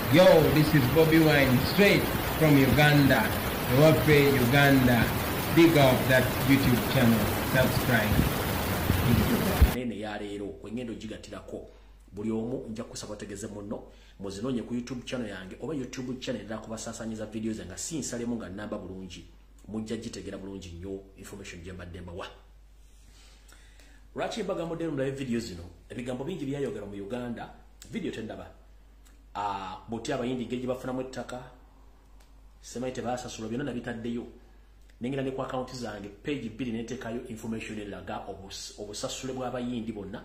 Yo, this is Bobi Wine, straight from Uganda. Ewafe Uganda. Big up that YouTube channel. Subscribe. Nene ya leero kwengendo gigatirako buli omu nja kusaba otegeze munno muzinonye ku YouTube channel yange oba YouTube channel era kubasasanyiza videos nga sinsalemu nga namba bulungi mujja gitegera bulungi nnyo information gye mbadde mbawa. Lwaki mbaga model mulabe video zino ebigambo bingi byayogera mu Uganda video tendaba boti abayindi ngeji bafunamu ettaka semaite basasula byonna nabitaddeyo nengera ne ku account zange page 2 neteekayo information eraga obusasule bw'abayindi bonna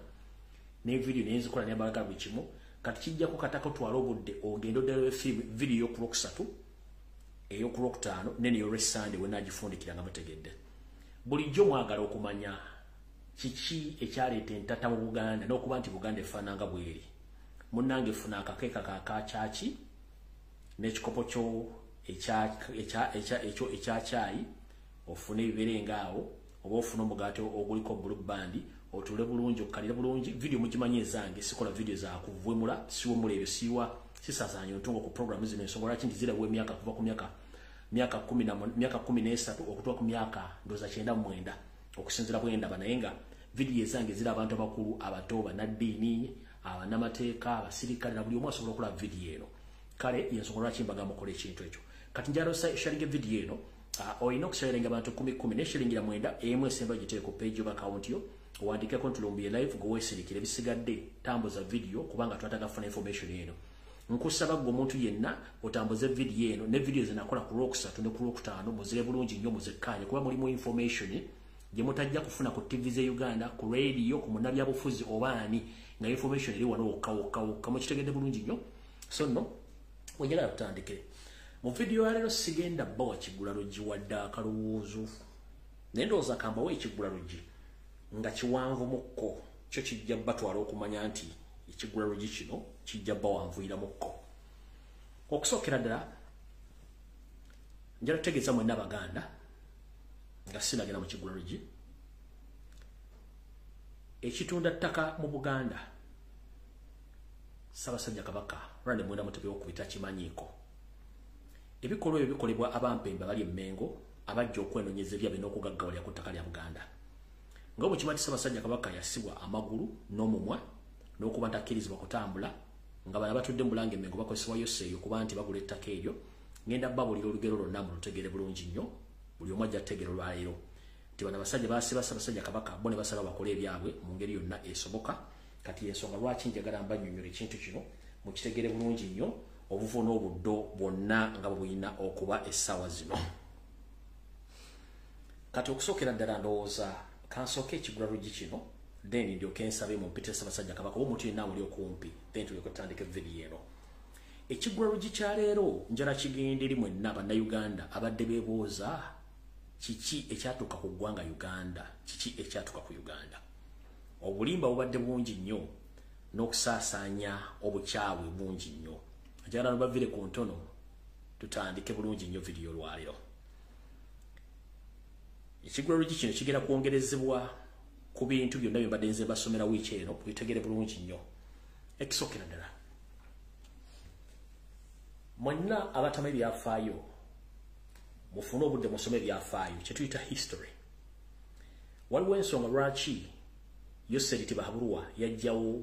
ne video nenzikola ne balaga buli kimu. Kati kijja kukatako twala obudde ogenda oddala video ku Lwokusatu ey'oku Lwokutaano nene y'Olwessande we naagifundikira nga mutegedde. Bulijjo mwagala okumanya kiki ekyaleeta entata mu Buganda n'okuba nti Buganda efaananga bweri. Munnange funa akakeeka ka kyaki n'ekikopo kyo ekya kyayi ofune ebiberenga awo oba ofune omugaati oguliko blue band otuule bulungi okkalire bulungi. Video mugimanyi ezange sikola video za kuvwemula siwemula ebyo siwa sisasaanya ntungo ku program zino ensonga lwaki nti zirabwa emyaka kuva ku myaka 13 okutuuka ku myaka ndowooza 99 okusinziira bwendaba, naye nga video ezange zira abantu abakulu abato bannaddiini abanamateeka abasirikale na buli omu asobola okulaba video eno. Kale yensonga lwaki mbagamba mukola ekintu ekyo. Kati njagala sharinga video eno olina okusharinga abantu 10 ne sharingira 9 emu esemba giteeke ku page oba account yo owandiikeko nti Lumbuye live gweweesirikire ebisigadde tambuza video kubanga twetaaga kufuna information eno. Nkusaba gwe omuntu yenna otambuze video eno ne video zenakola ku Lwokusatu ne ku Lwokutaano muzire bulungi nnyo muzekkaanye kuba mulimu information gye mutajja kufuna ku TV ze Uganda, ku radio, ku munnabyabufuzi oba ani, nga information eri wano wokka wokka wokka. Mukitegedde bulungi nnyo. So nno wenjagala tutandike mu video ya leero. Sigenda bbawa kigula-luggi wadde akalowoozo, naye ndowooza kambawo ekigula-luggi nga kiwanvu mukko kyo kijja batwala okumanya nti ekigula-luggi kino kijja bawanvuyira mukko. Okusookera ddala njala tutegeeza mwenna Abaganda nga sinagenda mu kigula-luggi, ekitunda ttaka mu Buganda Ssaabasajja Kabaka Ronald Muwenda Mutebi II takimanyiiko. Ebikolwa ebyo bikolebwa abampembe abali e Mmengo abajja okwenonyeza ebyabwe n'okugaggawalira ku ttaka lya Buganda. Nga bwe kimanyi Ssaabasajja Kabaka yasibwa amagulu n'omumwa n'okuba ntakkirizibwa kutambula, nga bano abatudde mu Bulange Mmengo bakozesebwa Yoseeyo okuba nti bagula ettaka eryo. Ngenda babulira olugero lwonna mulutegere bulungi nnyo, buli omu ajja kutegeera olwaleero nti bano abasajja baasiba Ssaabasajja Kabaka bo ne basalawo bakole ebyabwe mu ngeri yonna esoboka. Kati ensonga lwaki njagala mbannyonnyola ekintu kino mukitegere bulungi nnyo obuvo n'obuddo bwonna nga bwe bulina okuba essaawa zino. Kati okusookera ddala ndowooza kansooke ekigula-luggi kino then ndyoke nsabe mumpitire Ssaabasajja Kabaka oba omuntu yenna amuli okumpi, then tulyoke tutandike video eno. Ekigula-luggi kya leero njala kigenda eri mwenna Bannayuganda abadde beebuuza kiki ekyatuuka ku ggwanga Uganda, kiki ekyatuuka ku Uganda. Obulimba bubadde bungi nnyo n'okusaasaanya obukyawe bungi nnyo. Njagala nobavire ku ntono tutandike bulungi nnyo video olwaleero. Ekigula-luggi kino kigenda kwongerezebwa ku bintu byonna bye mbadde nze basomera wiiki eno bitegere bulungi nnyo. Ekisookera ddala mwenna abatama ebyafaayo mufune obudde musome ebyafaayo kye tuyita history. Waliwo ensonga lwaki Yoseri Tibuhaburwa yajjawo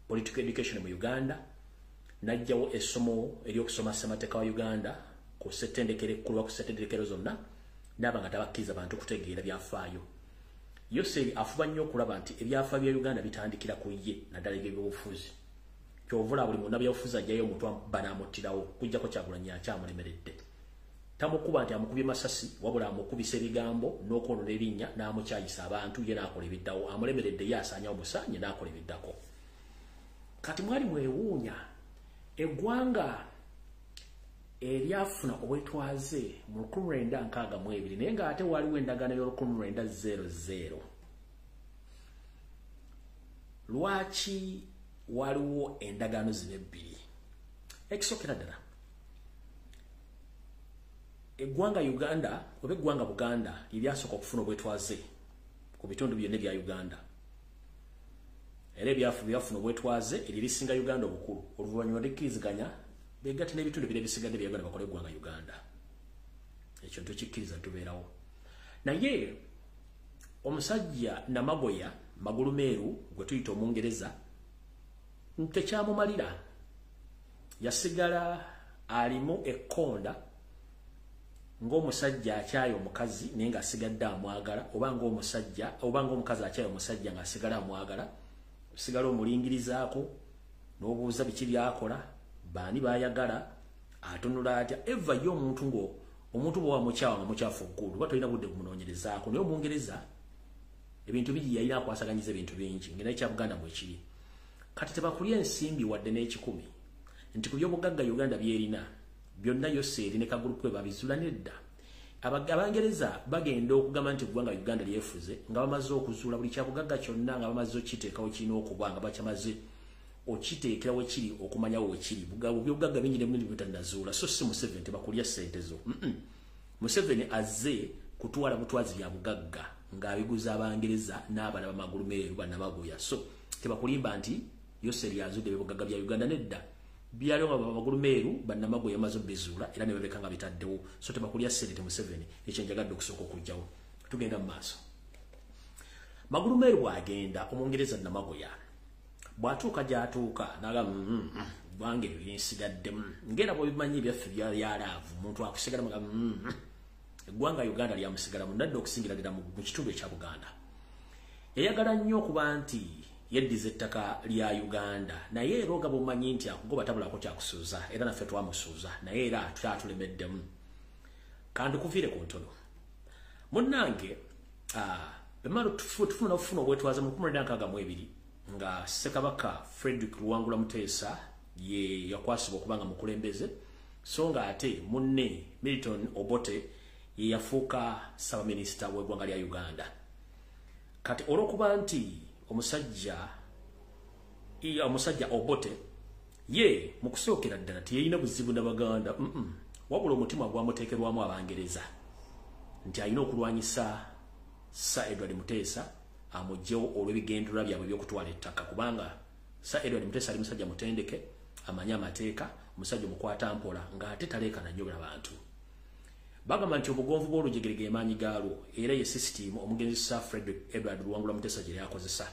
political education mu Uganda, n'ajjawo essomo ery'okusoma ssemateeka wa Uganda ku ssettendekero ekkulu ku ssettendekero zonna, n'aba nga tabakkiriza bantu kutegeera byafaayo. Yoseri afuba nnyo okulaba nti ebyafaayo bya Uganda bitandikira ku ye naddala eby'ebyobufuzi. Kyovula buli munnabyabufuzi ajjayo omuntu banaamuttirawo kujjako Kyagulanyi akyamulemeredde. Tamukuba nti amukubye masasi, wabula amukubisa ebigambo n'okwonoona erinnya n'amukyayisa abantu, ye n'akola ebiddawo. Amulemeredde ye asaanyawo musaanye n'akola ebiddako. Kati mwali mwewuunya eggwanga eryafuna obwetwaze mu 1962 naye ng'ate waliwo endagaano y'o 1900. Lwaki waliwo endagaano zino ebbiri? Ekisookera ddala eggwanga Uganda oba eggwanga Buganda lyasooka okufuna obwetwaze ku bitundu byonna ebya Uganda. Era ebyafuna obwetwaze eryo lisinga Uganda obukulu oluvannyuma likkiriziganya Begatte n'ebitundu bira ebisigadde bya Uganda bakole eggwanga Uganda. Ekyo ntukikkiriza, tubeerawo. Naye omusajja Namagoya Magulumeeru gwe tuyita Omungereza tekyamumalira, yasigala alimu ekkonda ng'omusajja akyaye omukazi naye ng'asigadde amwagala, oba ng'omusajja oba ng'omukazi akyaye omusajja ng'asigala amwagala. Osigala omulingirizaako n'obuuza biki byakola, baani baayagala, atunula atya. Eva ye omuntu ngo omuntu bw'oba mukyawa nga mukyafu oggulu, oba tolina budde kumunoonyerezaako. Naye Omungereza ebintu bingi yalina akwasaganyiza ebintu bingi, ng'era ekya Buganda mwekiri. Kati tebakulya ensimbi wadde n'ekikumi nti ku byobugagga Uganda byerina byonna Yoseri ne kagulupu babizula nedda. Abangereza bagenda okugamba nti eggwanga Uganda lyefuze nga bamaze okuzuula buli kyabugagga kyonna, nga bamaze okiteekawo kirina okuba nga bakyamaze okiteekera wekiri, okumanyawo wekiri. Byobugagga bingi nebingi bitanazuula. So si Museveni, tebakulya ssente zo. Museveni azze kutwala butwazi bya bugagga ng'abiguza Abangereza n'abalala bamagulumeeru bannamagoya. So tebakulimba nti Yoseri azudde ebyobugagga bya Uganda, nedda. Byaliwo nga bamagulumeeru bannamagoya bamaze obbizuula era ne babeka nga bitaddewo. So tebakulya ssente Museveni, ekyo njagadde okusooka okuggyawo. Tugenda mu maaso. Magulumeeru bw'agenda, Omungereza Namagoya bw'atuuka gy'atuuka n'agamba, "Ggwanga eryo lyensigaddemu." Ng'era bw'obimanyi ebyaffe bya love, omuntu akusigala muga eggwanga Uganda lyamusigalamu nadde okusingira ddala mu kitundu ekya Buganda. Yayagala nnyo okuba nti yeddiza ettaka lya Uganda, naye era oga bw'omanyi nti akugoba tabulako kyakusuuza, era naffe twamusuuza, naye era tukyatulemeddemu. Kandikuviire ku ntono munnange. Bemala tufuna okufuna obwetwaze mu 1962 nga Ssekabaka Frederick Luwangula Muteesa ye yakwasibwa okuba nga mukulembeze, so nga ate munne Milton Obote ye yafuuka ssaabaminisita w'eggwanga lya Uganda. Kati olw'okuba nti omusajja Obote ye mu kusookera ddala teyalina buzibu n'Abaganda, wabula omutima gwamuteekerwamu Abangereza nti alina okulwanyisa Sir Edward Muteesa amuggyewo olw'ebigendererwa byabwe eby'okutwala ettaka, kubanga Sir Edward Muteesa ali musajja mutendeke, amanyi amateeka, omusajja omukwata mpola ng'ate taleekana nnyo bantu. Bagamba nti obugonvu bw'olujegere ge maanyi gaalwo, era ye sisitiimu omugenzi Sir Frederick Edward Luwangula Muteesa gye yakozesa.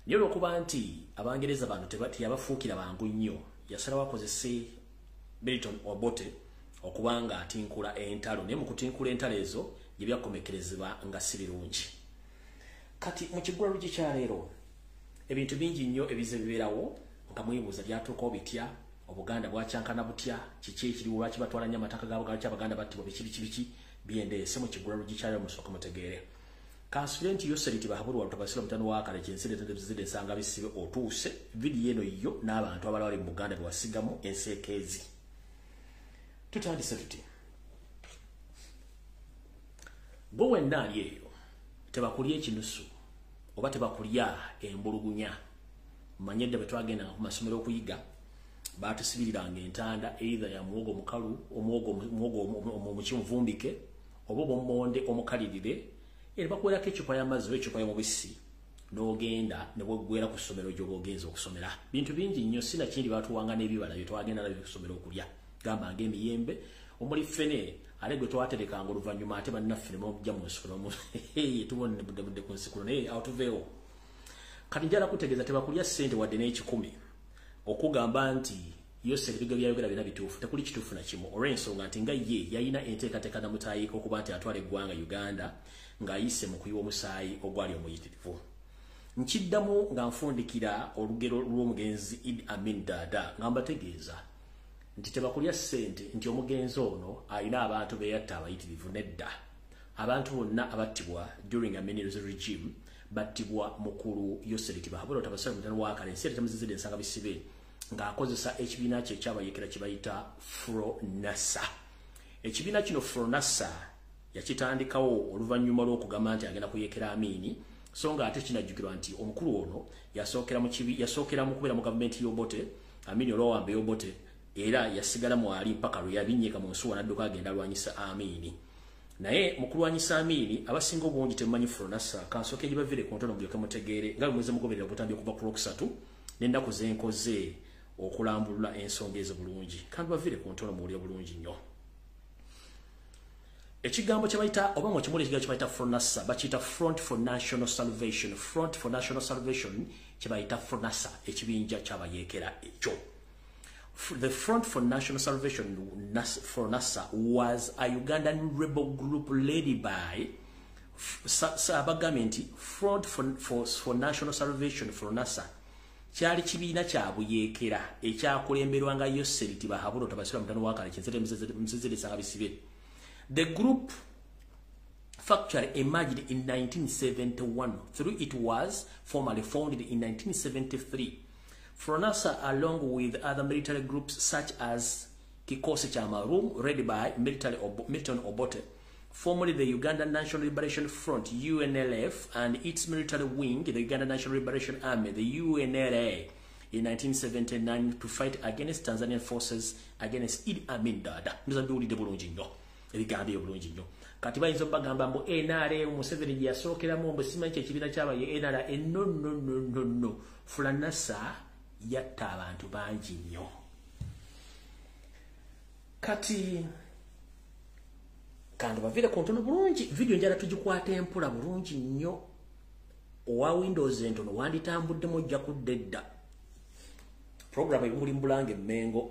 Naye olw'okuba nti Abangereza bano teyabafuukira bangu nnyo, yasalawo akozese Milton Obote okuba nga atinkula entalo, naye mu kutinkula entalo ezo gye byakomekerezebwa nga si birungi. Kati mu kiggulalugi kya leero ebintu bingi nnyo ebize bibeerawo nga mwebuuza byatuukawo bitya, Obuganda bwakyankana butya, kiki ekiriwo, lwaki batwala nnyo amataka gaabwe, lwaki Abaganda battibwa, biki biki biki byendeese mu kiggulalugi kya leero. Musooke mutegeere. Kansubire nti Yoseri Tibahabulwa Lutabasira mutano wa kale kyensire tezide nsanga bisibe otuuse vidiyo eno yo n'abantu abalala bali mu Buganda bewasigamu enseekeezi. Tutandise tuti gwe wenna ali eyo, tebakulya ekinusu oba tebakulya embulugunya. Manye edda bwe twagendanga ku masomero okuyiga, baatusibiriranga entanda either ya muwogo mukalu, omuwogo omukimuvumbike, oba obummonde omukalirire, era bakuwerako eccupa y'amazzi oba eccupa y'omubisi n'ogenda ne bweggwera ku ssomero gy'oba ogenza okusomera. Bintu bingi nnyo, sinakindi baatuwanga n'ebibala bye twagenda nabyo ku ssomero okulya, gamba ng'emiyembe omuli ffene, ate gwe twaterekanga oluvannyuma ate bannaffe ne bamujja mu nsiko tubone budde ku nsikulo. Naye awo tuveewo. Kati njala kutegeeza tebakulya ssente wadde n'ekikumi okugamba nti Yoseri ebigo byayogera byonna bituufu. Tekuli kituufu na kimu, olw'ensonga nti nga ye yalina enteekateeka namutaayiika okuba nti atwala eggwanga Uganda ng'ayise mu kuyiwa omusaayi ogwali omuyitirivu. Nkiddamu nga nfundikira olugero lw'omugenzi Idi Amin Dada nga mbategeeza nti tebakulya ssente nti omugenzi ono alina abantu beyatta abayitirivu. Nedda, abantu bonna abattibwa during Amin's regime battibwa mukulu Yoseri Tibahabulwa Tabasira mutano wa kale ensi temuzizidde ensanga bisibe ng'akozesa ekibiina kye ekyabayeekera kye bayita Fronasa. Ekibiina kino Fronasa yakitandikawo oluvannyuma lw'okugamba nti agenda kuyeekera Amini, so nga ate kinajjukirwa nti omukulu ono yasookera mu kibi, yasookera mu kubeera mu gavumenti y'Obote. Amini olwawamba Obote era yasigala mwali mpaka lwe yabinnyika mu nsuwa n'adduka agenda alwanyisa Amini. Naye mu kulwanyisa Amini abasinga obungi temumanyi Fronasa. Kansooke gibavire ku ntono mulyoke mutegeere nga bwe muze mugoberera obutambi okuva ku Lwokusatu n'ennaku ze nkoze. okulambulula ensonga ezo bulungi. Kandi bavire ku ntono muwulire bulungi nnyo. Ekigambo kye bayita oba mwekimuli ekigambo kye bayita FRONASA, bakiyita Front for National Salvation. Front for National Salvation kye bayita FRONASA, ekibinja ky'abayeekera ekyo. The Front for National Salvation, FRONASA, was a Ugandan rebel group led by abagambye nti Front for National Salvation, FRONASA, kyali kibiina kya buyeekera ekyakulemberwanga Yoseri Tibahabulo Tabasira mutano wa Kale Msezere Sangabisibe. The group factually emerged in 1971 through it was formally founded in 1973. FRONASA, along with other military groups such as Kikosi cha Marum, led by Milton Obote, formerly the Uganda National Liberation Front, UNLF, and its military wing, the Uganda National Liberation Army, the UNLA, in 1979 to fight against Tanzanian forces against Idi Amin Dada. Mzambiwulidde bulungi nnyo. Ebigambo bulungi nnyo. Kati bayinza obagamba mbu NRA Museveni gye yasookeramu mbu simanyi ekibiina ky'abaye NRA. No, no, no, no, no. FRONASA yatta abantu bangi nnyo. Kati kandi bavire ku ntono bulungi, video njala tugikwata empola bulungi nnyo. Owa Windows entono wanditambuddemu ojja kudda edda. Program ebimuli mbulange Mmengo.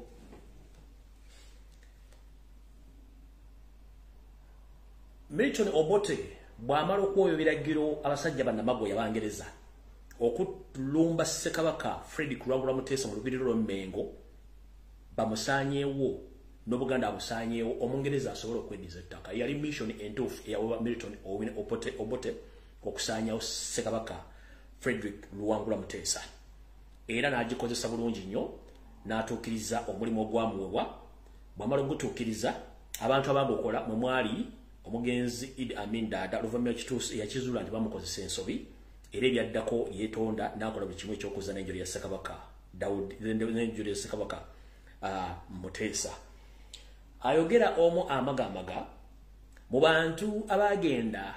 Milton Obote bw'amala okwoyo ebiragiro abasajja bannamagoya Abangereza okulumba Ssekabaka Frederick Lwangula Muteesa mu lubiri lw'e Mmengo, bamusaanyeewo n'Obuganda abusaanyeewo, Omungereza asobole okweddiza ettaka. Yali mission entuufu eyaweebwa Milton Obote okusaanyawo Ssekabaka Frederick Lwangula Muteesa, era n'agikozesa bulungi nnyo n'atuukiriza omulimu ogwamuweebwa. Bw'amala ogutuukiriza, abantu abaagukola mwe mwali omugenzi Idi Amin Dada, oluvannyuma yakizuula nti bamukozesa ensobi, era ebyaddako yeetonda n'akola buli kimu eky'okuzza n'enjolo ya Ssekabaka Daudi, n'enjolo ya Ssekabaka Muteesa. Ayogera omu amagamaga mu bantu abagenda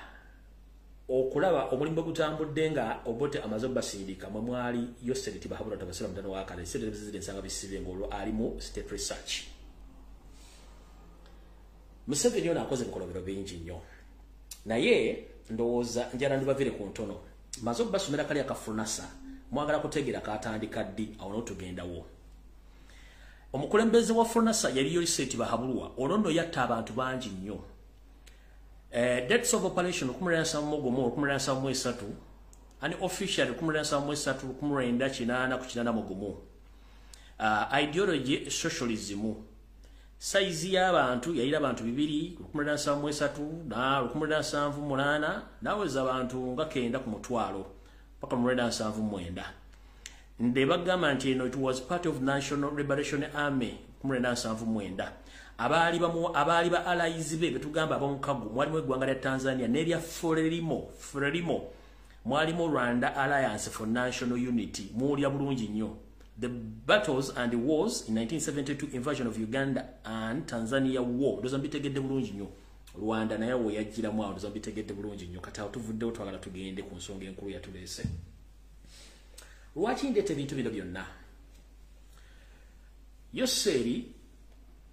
okulaba omulimu gutambudde nga Obote amaze obbasindika, mwe mwali Yoseri Tibahabula Tabasira mutano wa Kale Nsanga Bisibe ng'olwo ali mu state research. Museveni ono akoze ebikolobero bingi nnyo, naye ndowooza njala ndibavire ku ntono. Maze obbasomera kali aka FRONASA, mwagala kutegeera katandika ddi, awo n'otugendawo. Omukulembeze wa FRONASA yali Yoseri Tibahabulwa. Ono nno yatta abantu bangi nnyo. Dates of operation 1971, 1973, and officially 1973, 1981. Ideology socialism. Saizi y'abantu yayira abantu 2, 1973 na 1978, naweza abantu nga 9 ku mutwalo paka 1979. Nde bagamba nti eno it was part of National Liberation Army 1979. Abaali ba allies be betugamba ab'omukago mwalimu eggwanga lya Tanzania n'erya Frelimo, mwalimu Rwanda Alliance for National Unity. Muwulira bulungi nnyo. The battles and the wars in 1972 invasion of Uganda and Tanzania war. Ndoza mbitegedde bulungi nnyo. Rwanda naye we yajjiramu awo, ndoza mbitegedde bulungi nnyo. Kati awo tuvuddewo twagala tugende ku nsonga enkulu yatuleese. Lwaki ndeeta ebintu bino byonna? Yoseri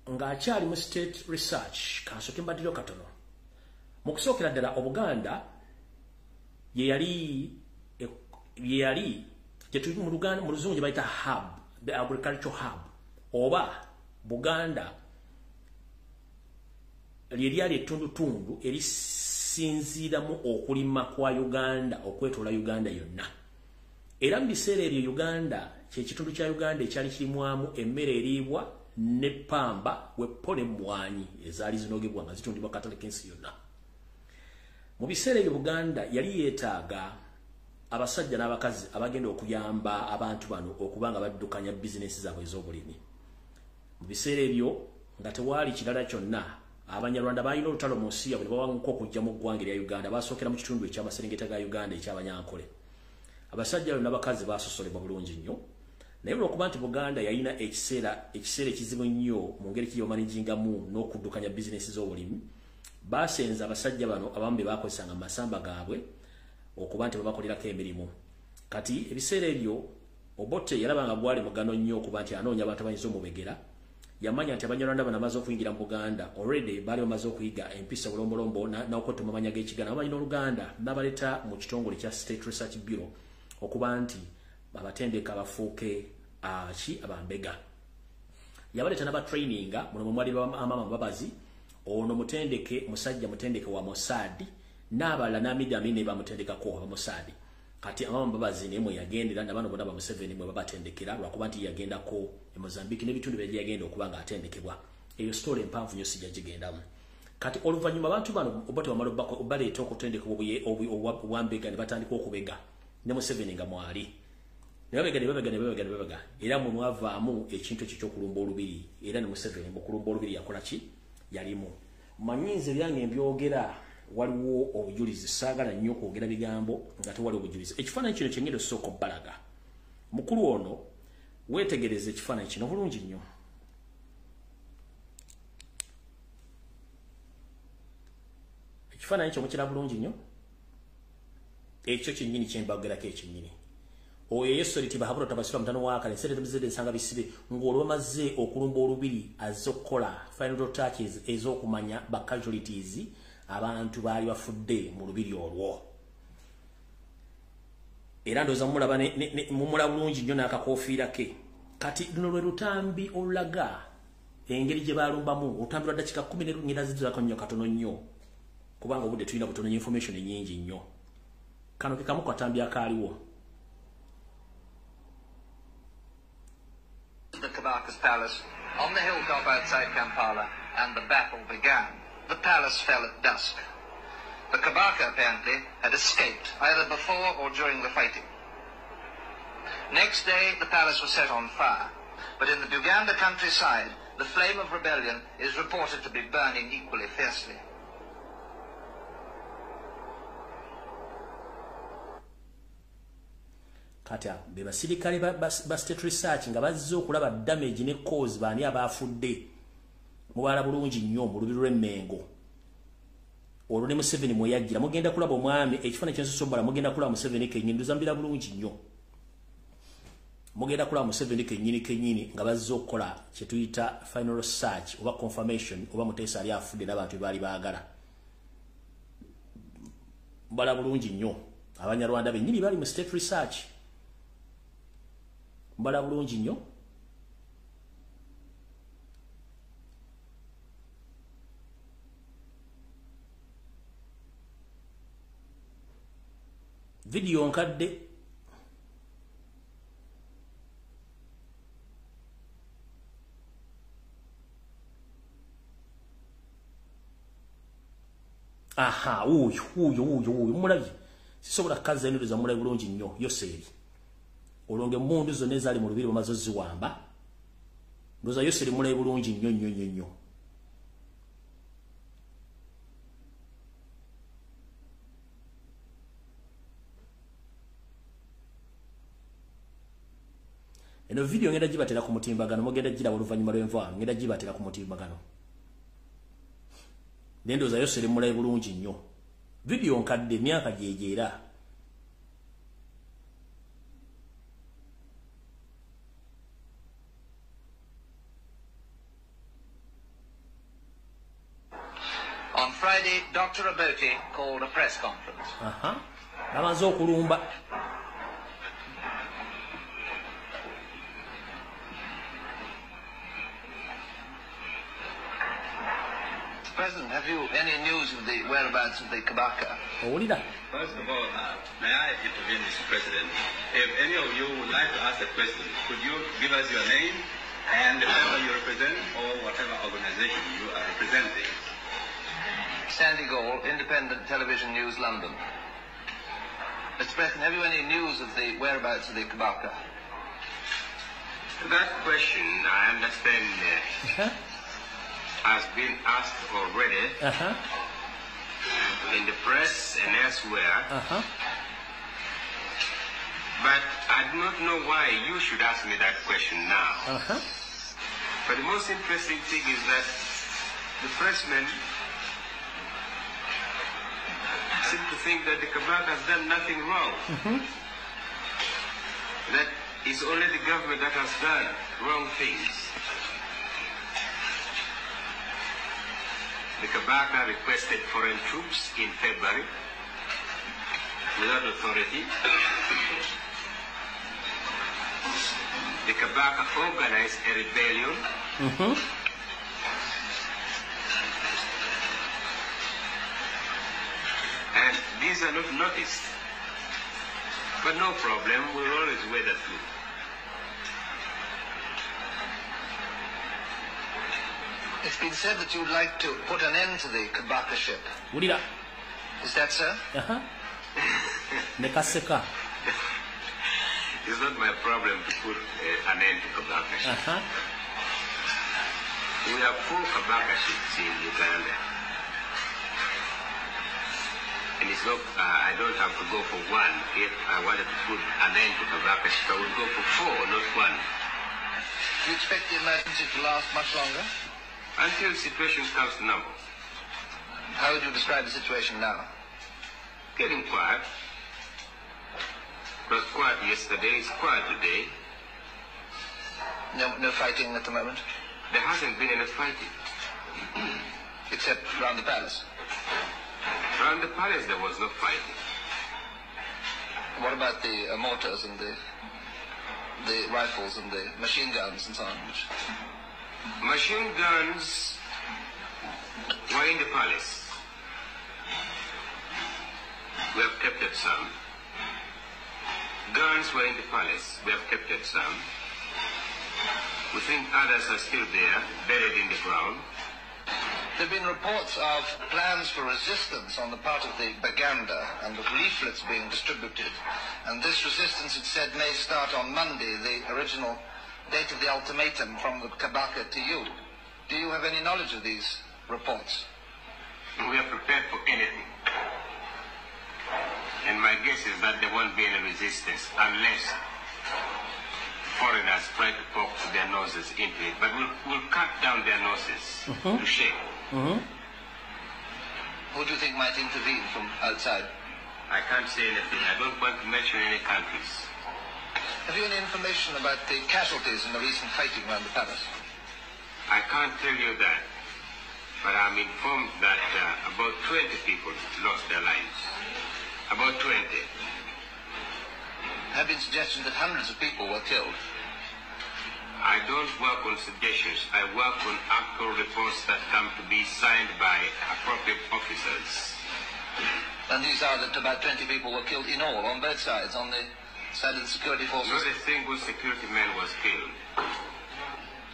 ng'akyali mu state research, kansooke mbaddireyo katono. Mu kusookera ddala Obuganda ye yali mu Luzungu gye bayita hub, the agricultural hub, oba Buganda lye lyali ettundutundu erisinziiramu okulima kwa Uganda okwetoola Uganda yonna. Era mu biseera ebyo Uganda kye kitundu kya Uganda ekyali kirimwamu emmere eriibwa ne pamba weppo n'emmwanyi ezaali zinogebwa nga zitundibwa katale k'ensi yonna. Mu biseera ebyo Buganda yali yeetaaga abasajja n'abakazi abagenda okuyamba abantu bano okuba nga baddukanya bizinesi zaabwe ez'obulimi. Mu biseera ebyo nga tewaali kirala kyonna, Abanyarwanda balina olutalo mu nsi yaabwe ne bawanguka okujja mu ggwanga erya Uganda. Basookera mu kitundu eky'amaserengeta ga Uganda eky'Abanyankole. Abasajja bano n'abakazi baasosolebwa bulungi nnyo, naye olw'okuba nti Buganda yalina ekiseera ekizibu nnyo mu ngeri ki gy'omanagingamu n'okuddukanya bizinesi z'obulimi, baasenza abasajja bano abamu be baakozesanga mu masamba gaabwe okuba nti babakolerako emirimu. Kati ebiseera ebyo Obote yalaba nga gwali mugano nnyo okuba nti anoonya abantu abayinza omubegera. Yamanya nti Abanyarwanda bano bamaze okuyingira mu Buganda already, baali bamaze okuyiga empisa, obulombolombo n'okwetuma amanya g'Ekiganda, bamanyi n'Oluganda, n'abaleeta mu kitongole kya State Research Bureau okuba nti babatendeka bafuuke ki abambega. Yabaleeta n'abatraininga. Muno mwe mwali Amama Mbabazi, ono mutendeke, musajja mutendeke wa Mossad, n'abalala n'Amidi Amini bamutendekako aba Mossad. Kati Amama Mbabazi naye mwe yagendera, nabano bonna ba Museveni mwe babatendekera, lwakuba nti yagendako e Mozambique n'ebitundu bye yagenda okuba nga atendekebwa. Eyo story empanvu nnyo, sijja gigendamu. Kati oluvannyuma abantu bano Obote bamala obaleeta okutendekebwa obwambega, ne batandika okubega ne Museveni nga mwali, ne babega, ne babega, ne babega, ne babega, era mwe mwavaamu ekintu ekyo ky'okulumba olubiri. Era ne Museveni mu kulumba olubiri yakola ki? Yalimu. Manyinze byange mbyogera waliwo obujulizi, saagala nnyo kwogera bigambo nga tewali obujulizi. Ekifaananyi kino kyengenda osooka obbalaga, mukulu ono, weetegereze ekifaananyi kino bulungi nnyo. Ekifaananyi kyo mukira bulungi nnyo, ekyo kyennyini kyembagerako, ekyennyini. Oyo Yesu Tibahabura Tabasira mutano wakale sente temuzidde nsanga bisibe ng'olwo bamaze okulumba olubiri, azze okukola final touches ez'okumanya ba casualties, abantu baali bafudde mu lubiri olwo. Era ndowooza mumulaba, mumulaba bulungi nnyo n'akakoofiira ke. Kati luno lwe lutambi olulaga engeri gye balumbamu, olutambi lwa ddakika 10 ngenda zizirako nnyo katono nnyo, kubanga obudde tulina butono nnyo, information nnyingi nnyo. Kano ke kamu katambi akaaliwo. The Kabaka's palace on the hilltop outside Kampala, and the battle began. The palace fell at dusk. The Kabaka apparently had escaped, either before or during the fighting. Next day, the palace was set on fire, but in the Buganda countryside, the flame of rebellion is reported to be burning equally fiercely. Kati abo be basirikale ba State Research nga bazze okulaba damage ne cause, baani abafudde. Mubala bulungi nnyo mu lubiri lw'Emmengo olwo ne Museveni mwe yajjira. Mugenda kulaba omwami, ekifaananyi kyensosobola, mugenda kulaba Museveni kennyini, nduzambira bulungi nnyo. Mugenda kulaba Museveni kennyini kennyini nga bazze okukola kye tuyita final research oba confirmation oba Muteesa ali afudde n'abantu be baali baagala. Mbala bulungi nnyo Abanyarwanda bennyini bali mu State Research. Mbala bulungi nnyo. Vidiyo nkadde. Aha, wuuyo wuuyo wuuyo wuuyo, mulabye. Sisobola kukaza ennudu za, mulabye bulungi nnyo Yoseeri. Olwo ng'emmundu zonna ezaali mu lubiri bamaze oziwamba. Ndowooza Yoseeri mulabye bulungi nnyo nnyo nnyo nnyo. Eno vidiyo ngenda gibatera ku mutimbagano, mugenda giraba oluvannyuma lw'envaano, ngenda gibatera ku mutimbagano. Ndowooza Yoseeri mulabye bulungi nnyo. Vidiyo nkadde, emyaka gyegyo era. On Friday, Dr. Obote called a press conference. Aha. Bamaze okulumba. Mr. President, have you any news of the whereabouts of the Kabaka? Owulira. First of all, may I intervene, Mr. President? If any of you would like to ask a question, could you give us your name and the paper you represent or whatever organization you are representing? Sandy Gall, Independent Television News, London. Mr. President, have you any news of the whereabouts of the Kabaka? That question, I understand, has been asked already in the press and elsewhere. But I do not know why you should ask me that question now. But the most interesting thing is that the pressmen seem to think that the Kabaka has done nothing wrong. That It's only the government that has done wrong things. The Kabaka requested foreign troops in February without authority. The Kabaka organized a rebellion. And these are not noticed. But no problem, we'll always weather through. It's been said that you'd like to put an end to the Kabakaship. Wulira. Is that so? Nekaseka. It's not my problem to put an end to Kabakaship. We have 4 Kabakaships in Uganda. And it's not, I don't have to go for 1. If I wanted to put an end to Kabakaship, I would go for 4, not 1. Do you expect the emergency to last much longer? Until the situation comes to normal. How would you describe the situation now? Getting quiet. It was quiet yesterday, it's quiet today. No fighting at the moment? There hasn't been any fighting. Except round the palace? Round the palace there was no fighting. What about the mortars and the rifles and the machine guns and so on? Which... Machine guns were in the palace. We have captured some. Guns were in the palace. We have captured some. We think others are still there, buried in the ground. There have been reports of plans for resistance on the part of the Baganda and of leaflets being distributed. And this resistance, it said, may start on Monday, the original date of the ultimatum from the Kabaka to you. Do you have any knowledge of these reports? We are prepared for anything. And my guess is that there won't be any resistance unless foreigners try to poke their noses into it. But we'll cut down their noses to shape. Who do you think might intervene from outside? I can't say anything. I don't want to mention any countries. Have you any information about the casualties in the recent fighting around the palace? I can't tell you that, but I'm informed that about 20 people lost their lives. About 20. There have been suggestions that hundreds of people were killed. I don't work on suggestions. I work on actual reports that come to be signed by appropriate officers. And these are that about 20 people were killed in all, on both sides, on the side of the security forces? Not a single security man was killed.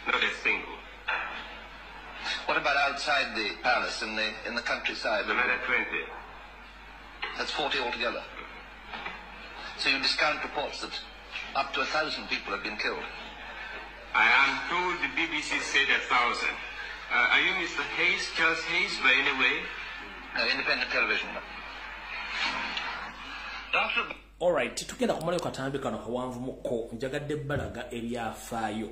Not a single. What about outside the palace, in the countryside? Another 20. That's 40 altogether. So you discount reports that up to 1,000 people have been killed? I am told the BBC said 1,000. Are you Mr. Hayes, Charles Hayes, by any way? No, independent television. Dr. All right, tugenda kumalayo katambi kano kawanvu mukko njagadde balaga ebyafaayo.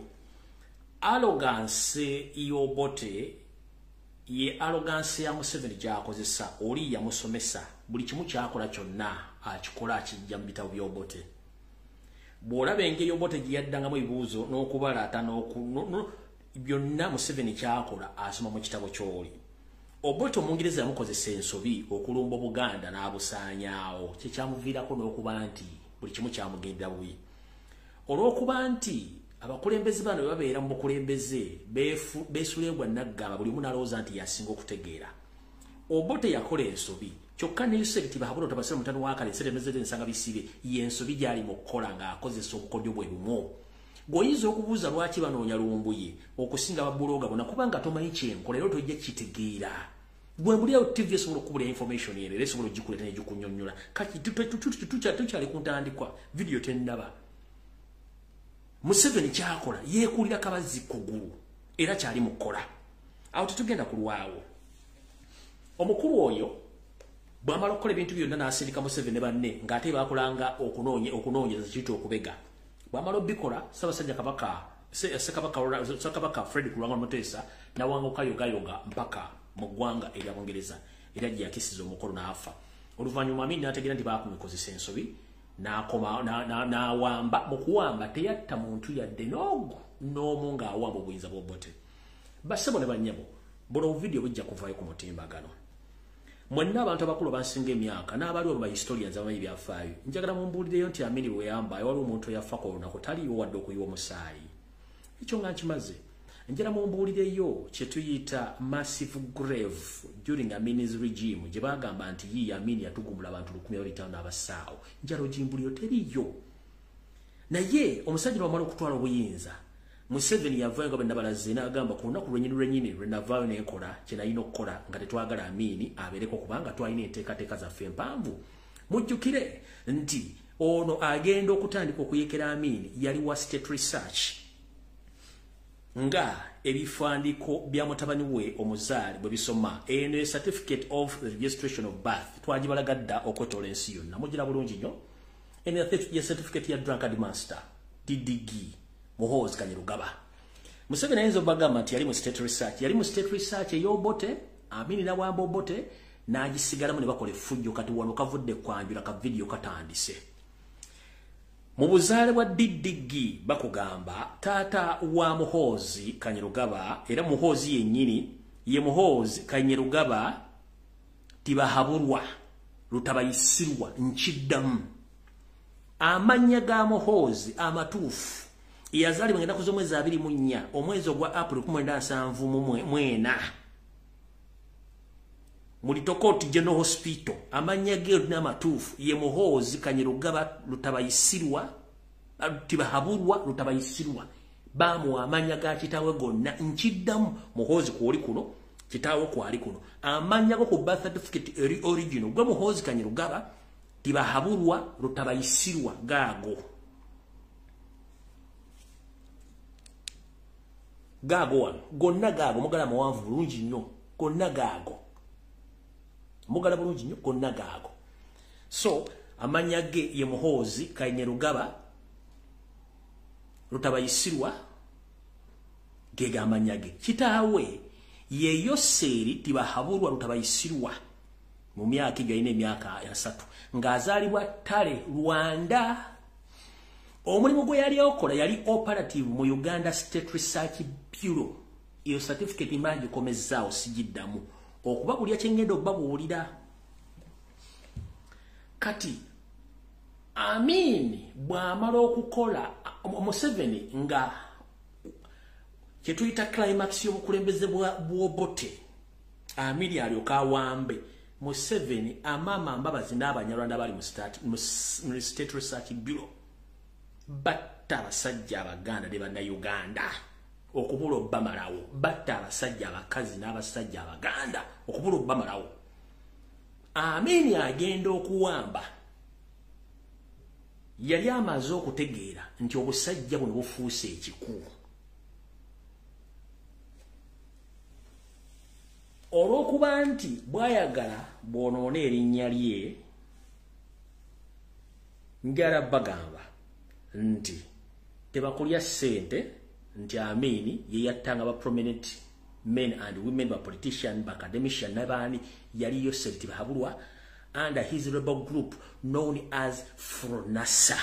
Arrogance y'Obote ye arrogance ya Museveni gy'akozesa oli yamusomesa buli kimu kyakola kyonna akikola akijja mu bitabo by'Obote. Bw'olaba engeri Obote gye yaddangamu ebibuuzo n'okubalaata byonna Museveni kyakola asoma mu kitabo ky'oli. Obote Omungereza yamukozesa ensobi okulumba Obuganda n'abusaanyaawo kye kyamuviirako n'okuba nti buli kimu kyamugendera bubi. Olw'okuba nti abakulembeze bano bwe babeera mu bukulembeze beesuleebwa naggamba buli omu n'alowooza nti yasinga okutegeera. Obote yakola ensobi kyokka ne Yusuf Tibahabula Tabasira mutano wa kale Sere Nsanga Bisibe ye ensobi gy'ali mu kukola ng'akozesa obukodyo bwe bumu. Bw'oyinza okubuuza lwaki banoonya Lumbuye okusinga babuloga bonna kubanga tomanyi kyenkola era tojja kitegeera. Gwe mbulira TV esobola okukubula information eno era esobola ogikuleeta n'egikunyonnyola. Kati tukyali ku ntandikwa video tennaba. Museveni kyakola yeekulira kabazzi kugulu era kyali mu kukola. Awo tetugenda kulwawo. Omukulu oyo bw'amala okukola ebintu byonna n'asindika Museveni ne banne ng'ate baakolanga okunoonyereza kiyita okubega. Bw'amala obikola Ssaabasajja Kabaka Fred Lwanga Mutesa n'awanguka yogayoga mpaka mu ggwanga erya Bungereza era gye yakisiza omukolo n'afa. Oluvannyuma Amin n'ategeera nti baakumukozesa ensobi N'akoma n'awamba. Mu kuwamba teyatta muntu yadde n'ogu n'omu ng'awamba obuyinza bw'Obote. Bassebo ne bannyabo, buno obuvidiyo bujja kuvaayo ku mutimbagano. Mwenna abantu abakulu bansinga emyaka n'abaliwo ba historians abamanyi ebyafaayo, njagala mumbuulireyo nti Amini bwe yamba waliwo omuntu eyafa ku lunaku taliiwo wadde okuyiwa omusaayi. Ekyo nga nkimaze. Njagala mumbuulireyo kye tuyita massive grave during Amini's regime gye baagamba nti yiiyo Amini yatugumula abantu 1500 abasaawo. Njagala ogimbuliro teriiyo. Naye omusajja lwamala okutwala obuyinza, Museveni yavaayo nga bwe nabalaze n'agamba ku lunaku lwennyini lwennyini lwe navaayo ne nkola kye nalina okukola nga tetwagala Amini abeereko kubanga twalina enteekateeka zaffe empanvu. Mujjukire nti ono agenda okutandika okuyekera Amini yali wa state research nga ebifandiiko bya mutabani we omuzaale bwe bisoma. Eno ye certificate of registration of birth twagibalaga dda okwetoola ensi yonna, mugira bulungi nnyo. Eno ye certificate ya drunkard master DDG Muhoozi Kainerugaba. Museveni ayinza obagamba nti yali mu state research, yali mu state research ey'Obote. Amini n'awamba Obote n'agisigalamu ne bakola effujjo. Kati wano kavudde kwanjula ka vidiyo katandise. Mu buzaale bwa DDG bakugamba taata wa Muhoozi Kainerugaba, era Muhoozi yennyini ye Muhoozi Kainerugaba Tibahaburwa Rutabayisirwa. Nkiddamu, amannya ga Muhoozi amatuufu yazaalibwa ng'ennaku z'omwezi 24 omwezi ogwa April 1974 mu Litokoti General Hospital. Amannya ge n'amatuufu ye Muhoozi Kainerugaba Rutabayisirwa Tibahaburwa Rutabayisirwa. Baamuwa amannya ga kitaawe gonna. Nkiddamu, Muhoozi kwoli kuno, kitaawe kwali kuno. Amannya go ku birth certificate eri original gwe Muhoozi Kainerugaba Tibahaburwa Rutabayisirwa gaago. Gaago wano gonna gaago, mugala muwanvu bulungi nnyo, gonna gaago, mugala bulungi nnyo, gonna gaago. So amannya ge ye Muhoozi Kainerugaba Rutabayisirwa, ge gamannya ge. Kitaawe ye Yoseeri Tibahaburwa Rutabayisirwa mu myaka egyo alina emyaka 3 ng'azaalibwa Ttale, Rwanda. Omulimu gwe yali okola yali operative mu Uganda State Research Bureau. Iyo certificate mba ngikomezzaawo sigiddamu okubabuulira kye ngenda okubabuulira. Kati Amini bw'amala okukola Museveni nga kye tuyita climax y'obukulembeze bw'Obote, Amini alyoka awambe. Museveni, Amama Mbabazi n'Abanyarwanda bali mu State Research Bureau batta abasajja Abaganda ne Bannayuganda okubula obbamalawo. Batta abasajja abakazi n'abasajja Abaganda okubula obbamalawo. Amini agenda okuwamba yali amaze okutegeera nti obusajja buno bufuuse ekiku. Olw'okuba nti bw'ayagala bw'onoona erinnya lye, njala bagamba nti tebakulya ssente nti Amini ye yattanga ba prominent men and women, ba politician, ba academician n'abaani. Yali Yoseri Tibahaburwa under his rebel group known as Fronasa.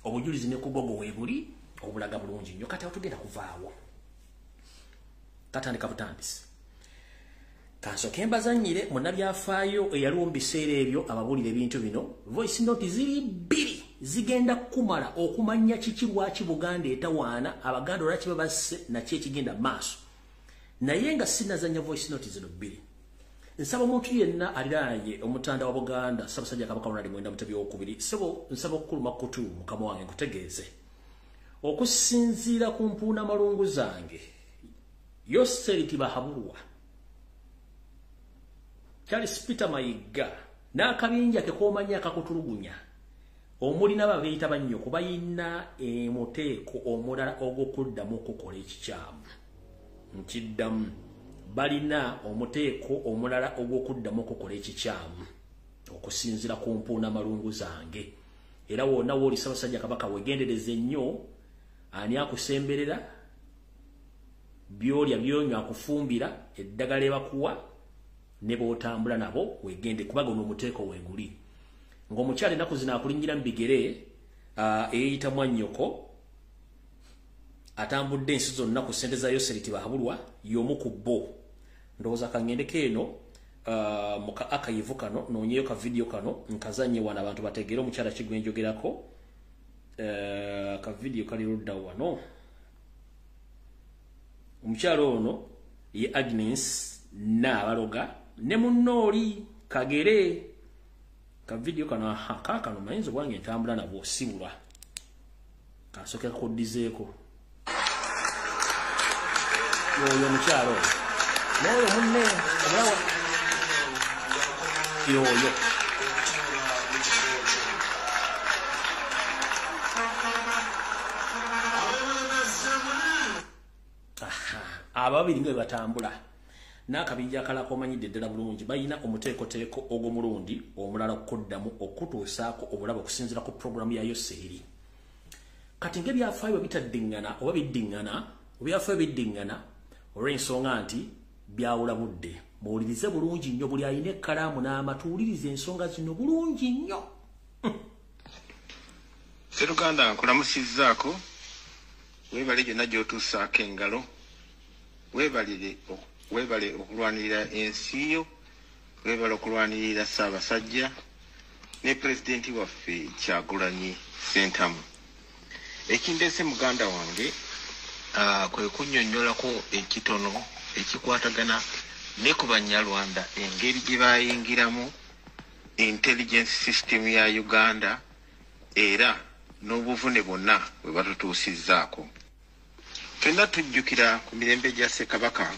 Obujulizi ne kugogo weebuli obulaga bulungi nnyo. Kati awo tugenda kuvaawo, katandika butandisi. Kansooke mbazannyire munnabyafaayo eyaliwo mu biseera ebyo ababuulira ebintu bino. Voice note ziri bbiri zigenda kumala okumanya kiki lwaki Buganda etawaana, Abaganda olwaki babasse, naki ekigenda maaso. Naye nga sinnazannya voice note zino bbiri, nsaba omuntu yenna aliraanye omutanda wa Buganda, Ssaabasajja Kabaka Ronald Mwenda Mutebi II, ssebo nsaba okukuluma kutu mukama wange nkutegeeze okusinziira ku mpuuna malungu zange, Yoseri Tibahaburwa, Charles Peter Mayiga n'akabinja ke k'omanyi akakutulugunya omuli n'ababeeyita bannyo kubayina emuteeko omulala ogw'okuddamu okukola ekikyamu. Nkiddamu, balina omuteeko omulala ogw'okuddamu okukola ekikyamu okusinziira ku mpuuna malungu zange. Era wonna w'oli Ssaabasajja Kabaka weegendereze nnyo ani akusemberera, by'olya by'onywa akufumbira, eddagala ebakuwa ne b'otambula nabo wegende, kubaga ono omuteeko weeguli. Ng'omukyala ennaku zino akulinnyira mu bigere eyeyita mwannyoko atambudde ensi zonna ku ssente za Yoseri Tibuhaburwa y'omu ku bo. Ndowooza kangendeko eno mu ka akayivu kano noonyeyo ka vidiyo kano nkazannye wano abantu bategeere omukyala ki gwe njogerako. Ka vidiyo kali ludda wano. Omukyala ono ye Agnes Nabaloga ne munnooli Kagere. Ka vidiyo kano kaakano mayinza obwange ntambula nabwo sibulwa. Kansooke kakuddizeeko. Yoyo omukyala oyo n'oyo munne omulawa yoyo. Ababiri nga bwe batambula n'akabinja akalala k'omanyidde ddala bulungi balina omuteekoteeko ogw'omulundi omulala okuddamu okutuusaako obulabe okusinziira ku pulogulaamu ya Yoseri. Kati ng'ebyafaayo bwe bitaddiŋŋana oba biddiŋŋana, ebyafaayo biddiŋŋana olw'ensonga nti byawula budde. Muwulirize bulungi nnyo, buli alina ekkalaamu n'amatu wuliriza ensonga zino bulungi nnyo. Sseruganda nkulamusizzaako, weebale gyonna gy'otuusaako engalo, weebale okulwanirira ensi yo, weebale okulwanirira Ssaabasajja ne pulezidenti waffe Kyagulanyi Ssentamu. Ekindeese muganda wange kwe kunnyonnyolako ekitono ekikwatagana ne ku Banyarwanda engeri gye bayingiramu intelligence system ya Uganda era n'obuvune bwonna bwe batutuusizzaako. Ffenna tujjukira ku mirembe gya Ssekabaka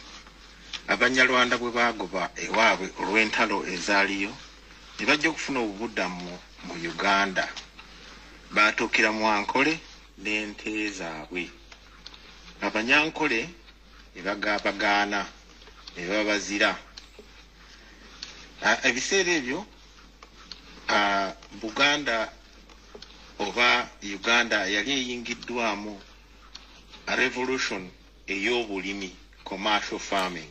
Abanyarwanda bwe baagoba ewaabwe olw'entalo ezaaliyo ne bajja okufuna obubuddamu mu Uganda. Baatuukira mu Ankole n'ente zaabwe. Abanyankole ne bagabagaana ne babazira. Ebiseera ebyo Buganda oba Uganda yali eyingiddwamu revolution ey'obulimi, commercial farming.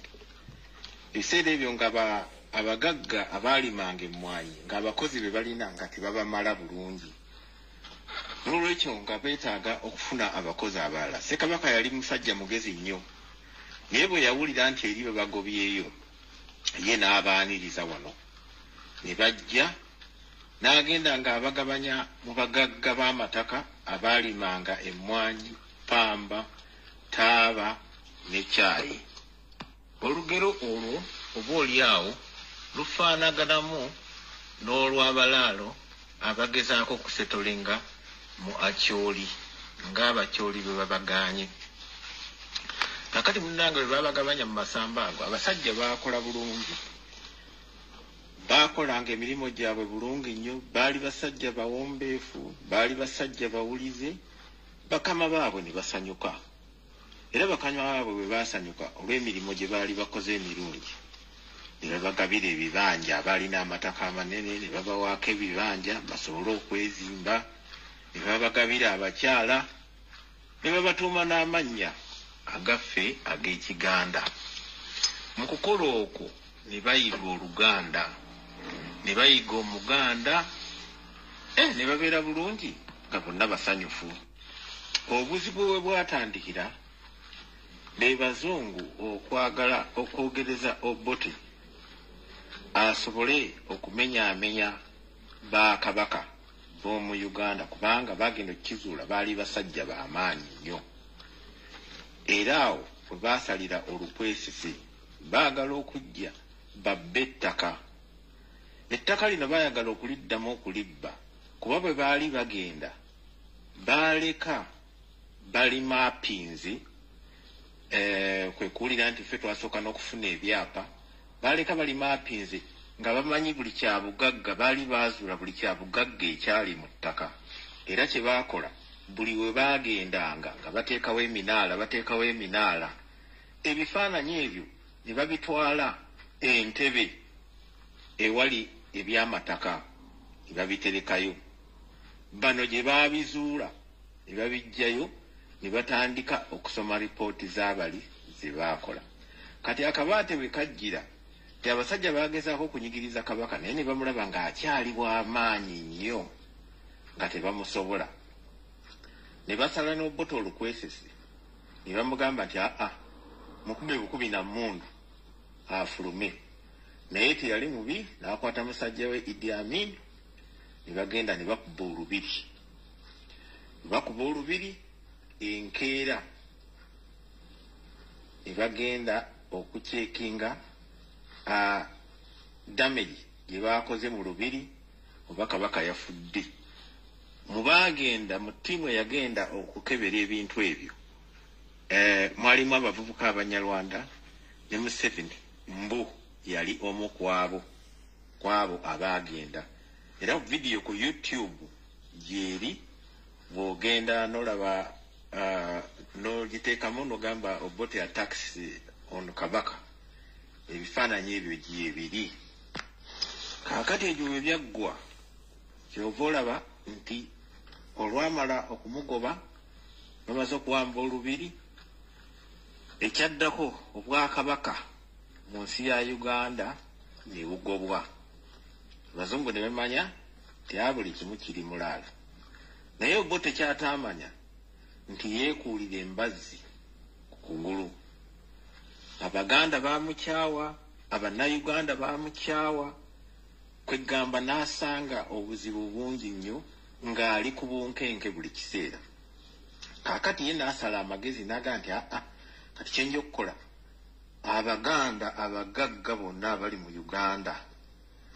Ebiseera ebyo nga abagagga abaalimanga emmwanyi ng'abakozi be balina nga tebabamala bulungi. N'olwekyo nga beetaaga okufuna abakozi abalala. Ssekabaka yali musajja mugezi nnyo, naye bwe yawulira nti eri babagobyeyo ye n'abaaniriza wano ne bajja n'agenda ng'abagabanya mu bagagga b'amataka abaalimanga emmwanyi, pamba, taaba ne caayi. Olugero olwo oba oli awo lufaanaganamu n'olw'abalaalo abagezaako okusetolinga mu Acholi ng'Abacholi bwe babagaanye. Kakati munnange bwe babagabanya mu masamba ago, abasajja baakola bulungi, baakolanga emirimu gyabwe bulungi nnyo. Baali basajja bawombeefu, baali basajja bawulize, bakama baabwe ne basanyuka. Era bakama baabwe bwe baasanyuka olw'emirimu gye baali bakoze emirungi, ne babagabira ebibanja. Abaalina amataka amanene ne babawaako ebibanja basobole okwezimba, ne babagabira abakyala, ne babatuuma n'amannya agaffe ag'Ekiganda. Mu kukola okwo ne bayiga Oluganda, ne bayiga Omuganda, ne babeera bulungi nga bonna basanyufu. Obuzibu bwe bwatandikira be bazungu okwagala okwogereza Obote asobole okumenyaamenya bakabaka b'omu Uganda, kubanga bagenda okukizuula baali basajja b'amaanyi nnyo. Era awo bwe baasalira olukwesisi baagala okujja babbe ettaka. Ettaka lino baayagala okuliddamu okulibba, kuba bwe baali bagenda baaleka bali mappinzi, kwe kuwulira nti ffe twasooka n'okufuna ebyapa. Baaleka bali mappinzi nga bamanyi buli kyabugagga, baali baazuula buli kyabugagga ekyali mu ttaka. Era kye baakola buli we baagendanga nga bateekawo eminaala, ebifaananyi ebyo ne babitwala Entebbe ewali ebyamataka ne babiterekayo. Bano gye baabizuula ne babiggyayo ne batandika okusoma ripooti z'abali ze baakola. Kati akabaate bwe kajjira Nti abasajja baagezaako okunyigiriza Kabaka, naye ne bamulaba ng'akyali w'amaanyi nnyo, nga tebamusobola. Ne basala n'Obote olukwesese, ne bamugamba nti aa, mukube bukubi na mmundu afulume. Naye teyali mubi, n'akwata musajja we Idi Amin, ne bagenda ne bakuba olubiri. Ne bakuba olubiri enkeera, ne bagenda okucekinga damage gye baakoze mu lubiri, oba Kabaka yafudde. Mu baagenda mu ttiimu eyagenda okukebera ebintu ebyo, mwalimu abavubuka Abanyarwanda ne Museveni mbu yali omu kwabo abaagenda. Era vidiyo ku YouTube gyeri, bw'ogenda n'olaba n'ogiteekamu n'ogamba Obote attacks on Kabaka, ebifaananyi ebyo gyebiri. Kaakati ebyo bwe byaggwa, kyova olaba nti olwamala okumugoba, bamaze okuwamba olubiri, ekyaddako obwakabaka mu nsi ya Uganda ne bugobwa. Abazungu ne bamanya nti buli kimu kiri mulaalo. Naye Obote kyataamanya nti yeekuulira embazzi ku kugulu. Abaganda baamukyawa, Abannayuganda baamukyawa, kwegamba n'asanga obuzibu bungi nnyo ng'ali ku bunkenke buli kiseera. Kaakati ye n'asala amagezi n'agamba nti aa, kati kye nja okukola, Abaganda abagagga bonna abali mu Uganda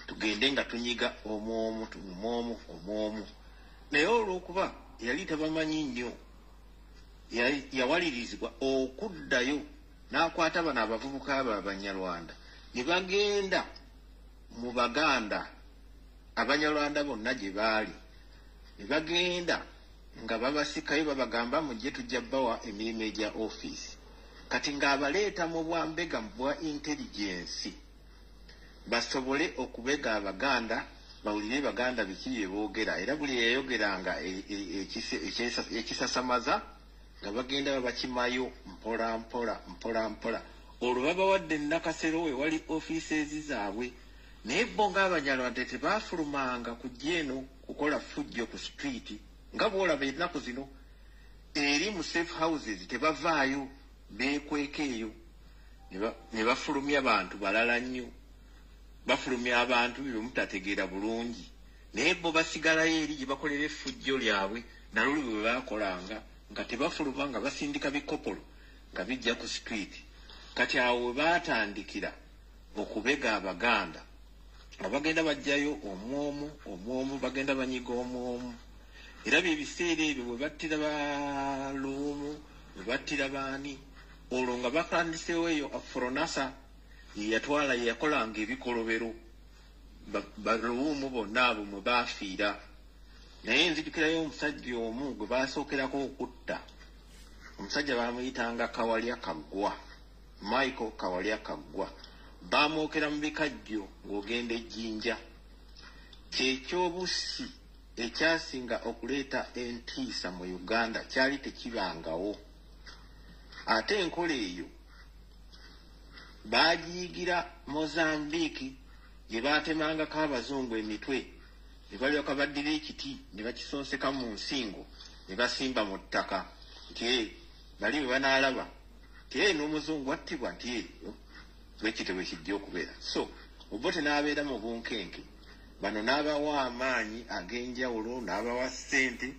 tugende nga tunyiga omwomu omwomu omwomu. Naye olw'okuba yali tabamanyi nnyo, yawalirizibwa okuddayo n'akwata bano abavubuka abo Abanyarwanda ne bagenda mu Baganda Abanyarwanda bonna gye baali, ne bagenda nga babasikayo babagamba mujje tujja bawa emirimu egya ofiisi. Kati ng'abaleeta mu bwambega bwa intelligence basobole okubega Abaganda, bawulire Baganda biki bye boogera. Era buli eyayogeranga ekisasamaza nga bagenda babakimayo mpola mpola mpola mpola. Olwo babawadde Nakasero we wali offices zaabwe. Naye bo ng'Abanyarwanda tebaafulumanga kujja eno kukola ffujjo ku street, nga bw'olaba ennaku zino eri mu safe houses tebavaayo, beekweka eyo ne bafulumya bantu balala nnyo, bafulumya abantu bye mutategeera bulungi. Naye bo basigalayo eri gye bakolera effujjo lyabwe, naluli bwe baakolanga nga tebafuluma, nga basindika bikopolo nga bijja ku street. Kati awo we baatandikira okubega Abaganda, nga bagenda bajjayo omwomu omwomu, bagenda banyiga omwomu. Era bye biseera ebyo bwe battira Baluumu, bwe battira baani, olwo nga batandiseewo eyo Fronasa yeyatwala, yeyakolanga ebikolobero, Baluumu bonna abo mwe baafiira. Naye nzijukirayo omusajja omu gwe baasookerako okutta, omusajja baamuyitanga Kawalya Kaggwa, Michael Kawalya Kaggwa. Baamwokera mu bikajjo ng'ogenda ejjinja. Kyekyobusi ekyasinga okuleeta entiisa mu Uganda kyali tekibangawo. Ate enkola eyo baagiyigira Mozambique gye baatemangako abazungu emitwe, ne balyoka baddira ekiti ne bakisonseka mu nsingo ne basimba mu ttaka nti bali bwe banaalaba nti n'omuzungu attibwa, nti bwekityo bwe kijja okubeera. So Obote n'abeera mu bunkenke, bano n'abawa amaanyi ag'enjawulo, n'abawa ssente,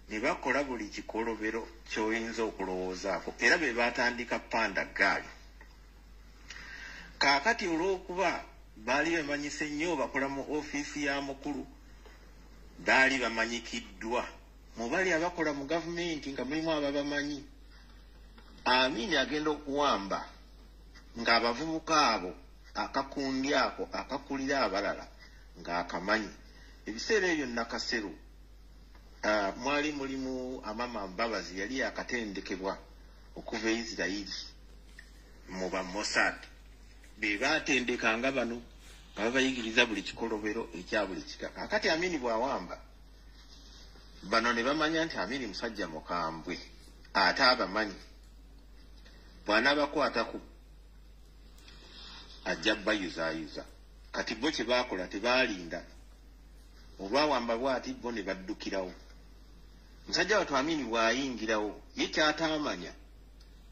ne bakola buli kikolobero ky'oyinza okulowoozaako. Era be baatandika panda gaali. Kaakati olw'okuba baali bamanyise nnyo, bakola mu ofiisi ya mukulu, baali bamanyikiddwa mu bali abakola mu gavumenti nga mulimu ababamanyi. Amini agenda okuwamba ng'abavubuka abo akakundi ako akakulira abalala ng'akamanyi. Ebiseera ebyo Nakasero mwali mulimu Amama Mbabazi, yali akatendekebwa okuva e Isirayiri mu ba Mossad. Be baatendekanga bano nga babayigiriza buli kikolobero ekya buli kika. Kaakati Amini bw'awamba bano ne bamanya nti Amini musajja mukambwe ate abamanyi, bw'anaabakwatako ajja bayuzaayuza. Kati bo kye baakola tebaalinda, olwawamba bw'ati bo ne baddukirawo. Musajja wattu Amini bw'ayingirawo ye kyataamanya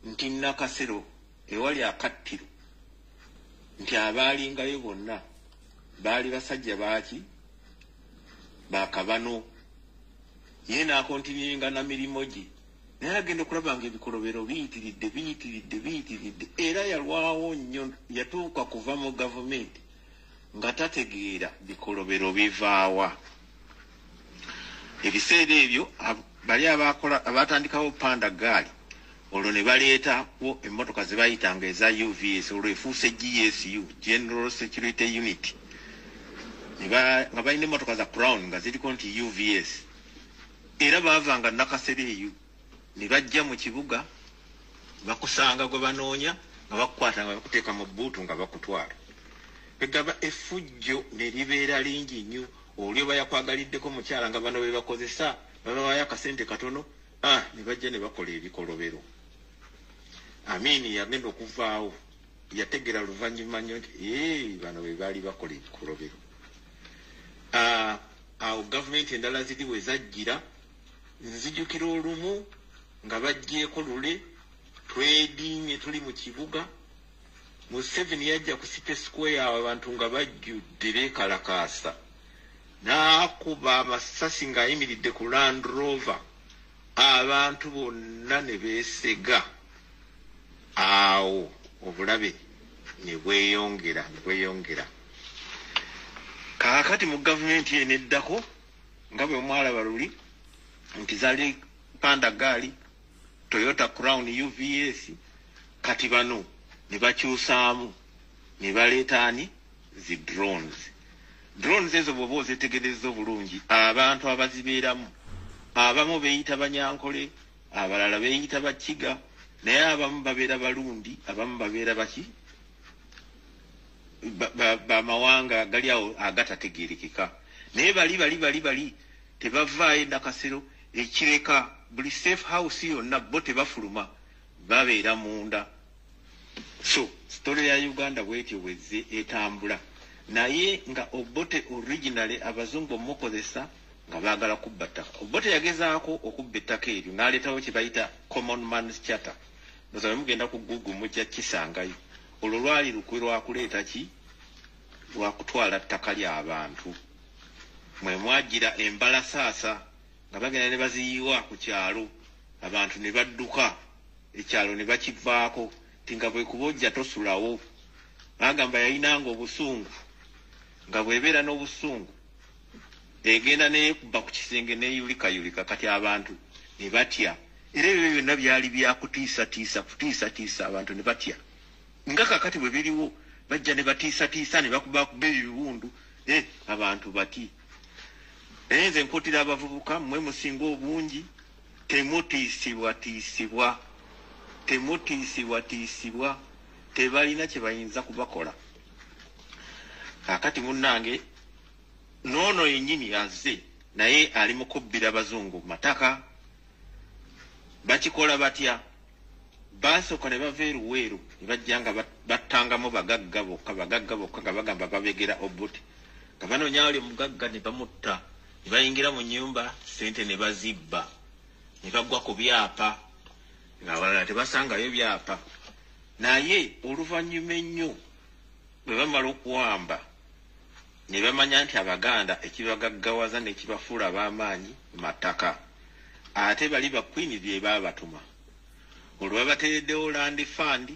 nti Nakasero ewali akattiro nti abaalingayo bonna baali basajja baaki bakabano. Ye n'akontininga na mirimu gye, naye agenda okulaba nga ebikolobero biyitiridde biyitiridde biyitiridde, era yalwawo nnyo, yatuuka kuva mu gavumenti nga tategeera bikolobero bivaawa. Ebiseera ebyo bali abatandikawo panda gaali, olwo ne baleetawo emmotoka ze bayitanga eza UVS, olwo efuuse GSU, General Security Unit, nga balina emmotoka za Crown nga ziriko nti UVS. Era baavanga Nakasero eyo ne bajja mu kibuga, bakusanga gwe banoonya nga bakukwata nga bakuteeka mu bbuutu nga bakutwala. Egaba effujjo ne libeera lingi nnyo. Oli oba yakwagaliddeko mukyala nga bano be bakozesa babawayo akasente katono, ne bajja ne bakola ebikolobero. Amini yagenda okuvaawo yategera luvannyuma nnyo nti bano be baali bakola ebikolobero. Awo gavumenti endala ziri we zajjira, nzijukira olumu nga baggyeeko lule twediimye tuli mu kibuga, Museveni yajja ku City Square awo abantu nga bajjudde beekalakaasa, n'akuba amasasi ng'ayimiridde ku Land Rover, abantu bonna ne beesega. Awo obulabe ne bweyongera ne bweyongera. Kaakati mu gavumenti eno eddako nga bwe mwalaba luli nti zaali panda gaali, Toyota Crown UVS, kati bano ne bakyusaamu ne baleeta ani zi drones. Drones ezo bw'oba ozeetegereza obulungi, abantu abazibeeramu abamu beeyita Banyankole, abalala beeyita Bakiga, naye abamu babeera Balundi, abamu babeera baki bamawanga gali awo agatategeerekeka. Naye bali bali bali bali tebavaayo Nakasero, ekireka buli safe house yonna bo tebafuluma, babeera munda. So story ya Uganda bwetyo bwezze etambula, naye nga Obote originally abazungu omukozesa nga baagala kubba ttaka. Obote yagezaako okubba ettaka eryo n'aleetawo kye bayita Common Man's Charter. Ndowooza bwe mugenda ku Google mujja kisangayo. Olwo lwali lukwe lwakuleeta ki? Lwakutwala ttaka ly'abantu. Mwe mwagira embalasaasa nga bagenda ne baziyiwa ku kyalo, abantu ne badduka ekyalo ne bakivaako, ti nga bwe kubojja tosulawo. Bagamba yayinanga obusungu, nga bw'ebeera n'obusungu egenda neekuba ku kisenge neeyulikayulika, kati abantu ne batya. Era ebyo byonna byali byakutiisatiisa kutiisatiisa abantu ne batya. Nga kakati bwe biriwo bajja ne batiisatiisa ne bakubakuba ebiwundu, abantu bati. Naye nze nkuutira abavubuka, mmwe musinga obungi, temutiisibwatiisibwa, temutiisibwatiisibwa, tebalina kye bayinza kubakola. Kaakati munnange n'ono yennyini azze naye ali mu kubbira bazungu mataka. Bakikola batya? Baasooka ne bava eruweeru ne bajja nga battangamu bagagga bokka bagagga bokka nga bagamba babegera Obote, nga banoonya ali omugagga ne bamutta, ne bayingira mu nnyumba ssente ne bazibba, ne bagwa ku byapa ng'abalala tebasangayo byapa. Naye oluvannyuma ennyo bwe bamala okuwamba ne bamanya nti Abaganda ekibagaggawaza n'ekibafuula ab'amaanyi mataka, ate bali ba Queen bye baabatuma. Olwo babateereddewo land fund,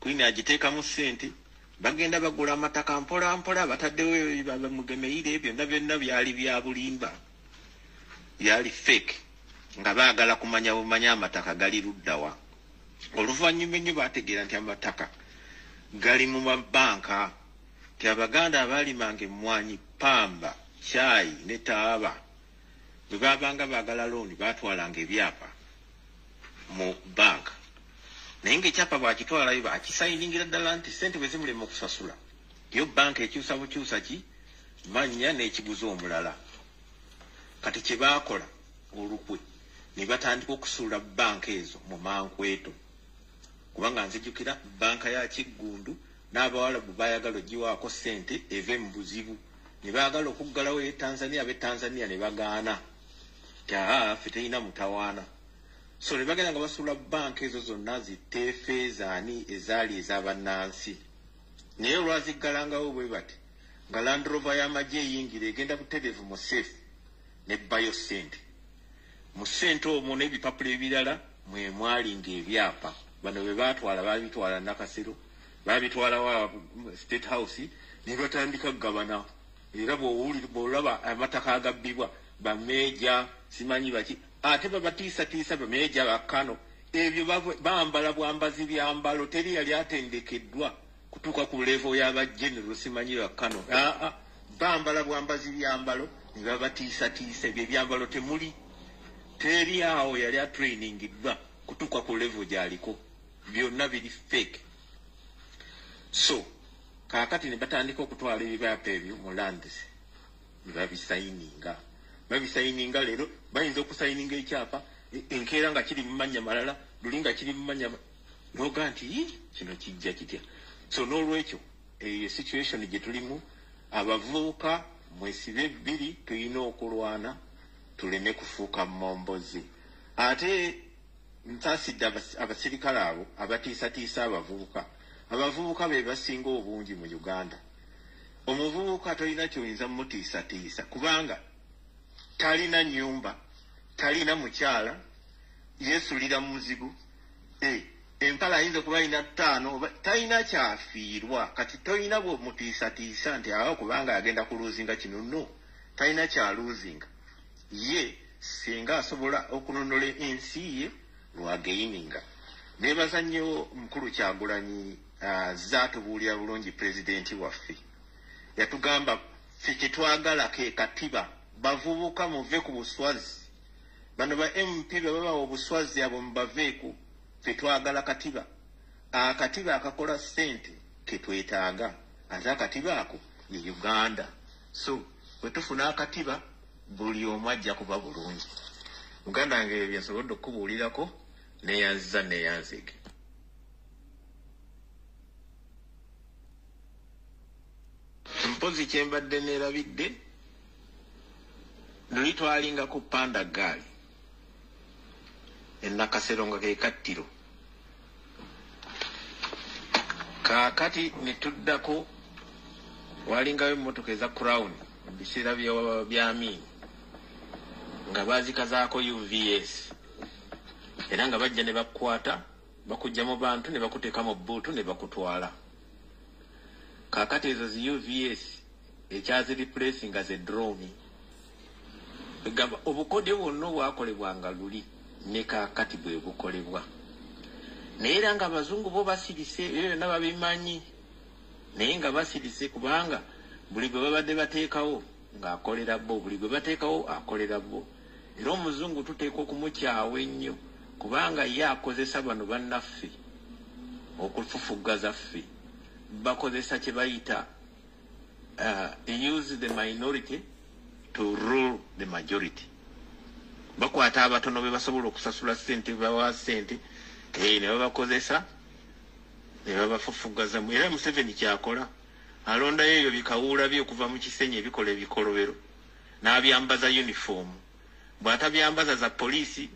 Queen agiteekamu ssente, bagenda bagula amataka mpola mpola, bataddewo Mugemeire, byonna byonna byali bya bulimba, byali fake, nga baagala kumanya bumanya amataka gali luddawa. Oluvannyuma ennyo baategeera nti amataka gali mu mabanka, nti Abaganda abaalimanga emmwanyi, pamba, caayi ne taaba, bwe baabanga baagala looni baatwalanga ebyapa mu banka. Naye ng'ekyapa bw'akitwalayo bakisayiningira ddala nti ssente bwe zimulema okusasula, yo banka ekyusa bukyusa ki mannya n'ekiguza omulala. Kati kye baakola olukwe ne batandika okusuula banka ezo mu mankweto, kubanga nzijukira banka ya Kiggundu N'abawalabu baayagala ogiwaako ssente eve mu buzibu, ne baagala okuggalawo e Tanzania, ab'e Tanzania ne bagaana nti aa, ffe terina mutawaana. So ne bagenda nga basuula banka ezo zonna ziteefeezaani ezaali ez'abannansi, naye olwaziggalangawo bwe bati nga Land Rover y'amagye eyingira egenda butereevu mu safe nebbayo ssente. Mu ssente omwo n'ebipapula ebirala mwe mwalinga ebyapa. Bano bwe baatwala, baabitwala Nakasero, babitwala wa State House, ne batandika kugabana. Era bw'olaba amataka agabbibwa bameeja simanyi baki, ate babatiisatiisa bameeja bakkano, ebyo bambala bwambazi byambalo, teri yali atendekeddwa kutuuka ku level y'aba general simanyi bakkano. Aa, bambala bwambazi byambalo ne babatiisatiisa. Ebyo ebyambalo temuli, teri awo yali atrainingiddwa kutuuka ku level gy'aliko, byonna biri fake. So kaakati ne batandika okutwala ebibaapa ebyo mu lands ne babisayininga. Babisayininga leero, bayinza okusayininga ekyapa enkeera nga kiri mu mannya malala, luli nga kiri mu mannya, noga nti kino kijja kitya? So n'olwekyo eyo situation gye tulimu. Abavubuka mwesibe bbiri, tulina okulwana tuleme kufuuka mombozi. Ate nsaasidde abasirikale abo abatiisatiisa abavubuka. Abavubuka be basinga obungi mu Uganda. Omuvubuka tolina kyoyinza mutiisatiisa, kubanga talina nnyumba, talina mukyala, yeesulira mu muzigo, empala ayinza okuba alina 5, talina kyafiirwa. Kati tolina bw'omutiisatiisa nti awo kubanga agenda kuluuzinga kino. No, talina kyaluuzinga ye, singa asobola okununula ensi ye lwageyininga. Neebaza nnyo mukulu Kyagulanyi, zaatubuulira bulungi. Pulezidenti waffe yatugamba ffe kyetwagala ke katiba. Bavubuka, muve ku buswazi. Bano ba MP bwe babawa obuswazi, abo mubaveeko. Ffe twagala katiba, akatiba akakola ssente ketwetaaga, ate akatiba ako ye Uganda. So bwe tufuna akatiba, buli omu ajja kuba bulungi. Muganda wange, ebyo byensobodde okukubuulirako. Neyanziza, neyanzige. Mpozi kyembadde neerabidde, luli twalinga ku panda gaali enakasero nga ke kattiro. Kaakati ne tuddako, walingayo emmotoka eza Crown mu biseera bya Amin, nga baazikazaako UVS, era nga bajja ne bakukwata, bakujja mu bantu ne bakuteeka mu bbuutu ne bakutwala. Kaakati ezo zi UVS ekyazireplace nga ze drone. Egamba obukodyo bwonna obwakolebwanga luli ne kaakati bwe bukolebwa, naye era nga abazungu bo basirise. Ebyo byonna babimanyi, naye nga basirise, kubanga buli gwe babadde bateekawo ng'akolera bo, buli gwe bateekawo akolera bo. Era omuzungu tuteekwa okumukyawa ennyo, kubanga ye akozesa bano bannaffe okufufuggaza ffe. Bakozesa kye bayita use the minority to rule the majority. Bakwata abatono be basobola okusasula ssente, bawa ssente, ne babakozesa ne babafufugazamu. Era Museveni kyakola, alondayo ebyo bikawuula bye okuva mu Kisenyi ebikola ebikolobero n'abyambaza uniform. Bw'atabyambaza za poliisi,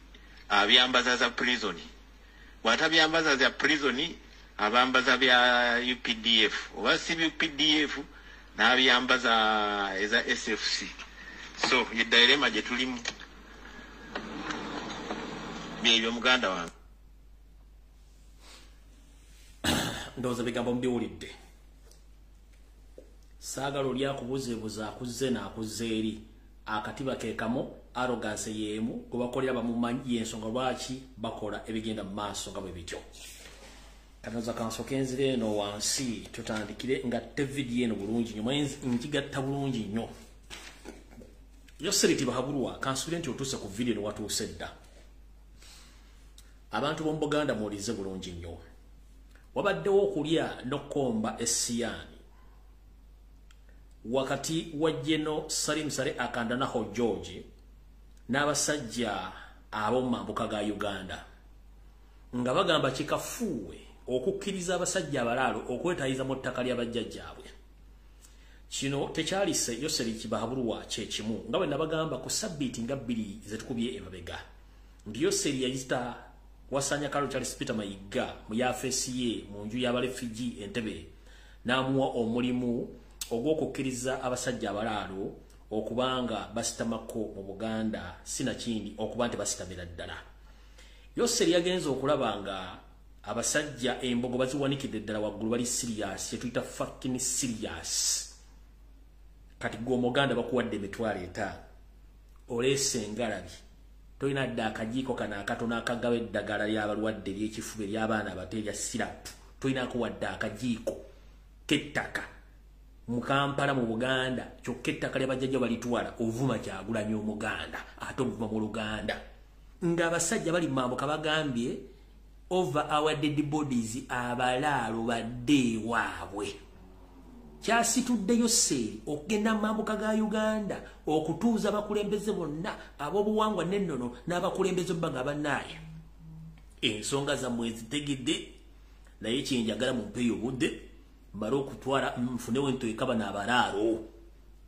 abyambaza za prison. Bw'atabyambaza za prison, abambaza bya UPDF, oba si UPDF, n'abyambaza eza SFC. So ye dilemma gye tulimu. Byebyo, muganda wange. Ndowooza bigambo mubiwulidde. Saagala oli akubuzeebuza, akuzze n'akuzza eri akatiba ke kamu, arrogance y'emu, gwe bakolera bamumanyi, y'ensonga lwaki bakola ebigenda mu maaso nga bwe bityo. Katoza kansooke nzira eno wansi, tutandikire nga te vidiyo eno bulungi nnyo, ngigatta bulungi nnyo. Yoseriti Bahabulwa, kansubire nti otuuse ku vidiyo eno, watuuse dda. Abantu b'omu Buganda, muwulirize bulungi nnyo. Wabaddewo okulya n'okkomba essiyaani wakati wa General Salim Saleh Akandwanaho George n'abasajja ab'omu mambuka ga Uganda, nga bagamba kikafuuwe. okukkiriza abasajja abalaalo okwetayiza mu ttaka ly'abajjajjaabwe. Kino tekyalise Yoseri Tibuhaburwa kyekimu nga bwe nabagamba ku sabbiiti nga 2 zetukubye emabega nti Yoseri yayita Wasanya Kalo Charles Peter Mayiga mu yafeesi ye mu nju y'abalefugee Entebbe n'amuwa omulimu ogw'okukkiriza abasajja abalaalo okubanga basitamako mu Buganda sinakindi okuba nti basitamira ddala. Yoseri yagenze okulaba nga abasajja embogo baziwanikidde ddala waggulu, bali serious, yetuyita fucking serious. Kati gwe omuganda bakuwadde 50,000 oleese engalabi, tolina dda akajiiko kano akatono akagaba eddagala ly'abalwadde ery'ekifuba ery'abaana abato erya sirapu, tolinako wadde akajiiko k'ettaka mu Kampala mu Buganda, kyokka ettaka ly'abajjajja balitwala. Ovuma Kyagulanyi omuganda ate ovuma mu Luganda ng'abasajja bali mambuka bagambye over our dead bodies, abalaalo badde ewaabwe. Kyasituddeyo Yoseri okugenda mu mambuka ga Uganda okutuuza abakulembeze bonna ab'obuwangwa n'ennono n'abakulembeze bba nga bannaaye. Ensonga zammwe zitegedde, naye kyenjagala mumpeeyo obudde mmale okutwala nfunewo entoyeka bano abalaalo.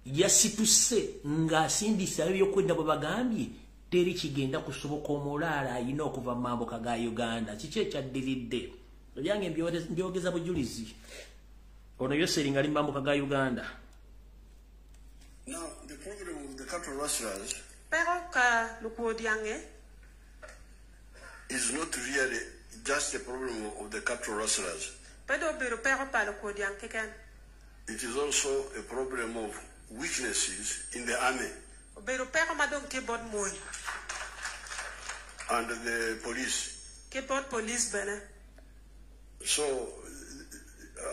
Yasituse ng'asindisa ebyokwenda bwe bagambye teri kigenda kusoboka, omulaalo ayina okuva mu mambuka ga Uganda. Kiki ekyaddiridde? Ebyange mbyogeza bujulizi. Ono Yoseri nga ali mu mambuka ga Uganda. Now, the problem of the cattle rustlers Pero ka lukuodiange is not really just a problem of the cattle rustlers. Pedo biro pero pa lukuodiang keken. It is also a problem of weaknesses in the army Biro pero madong ti bod moy and the police. Ke bod police bene. So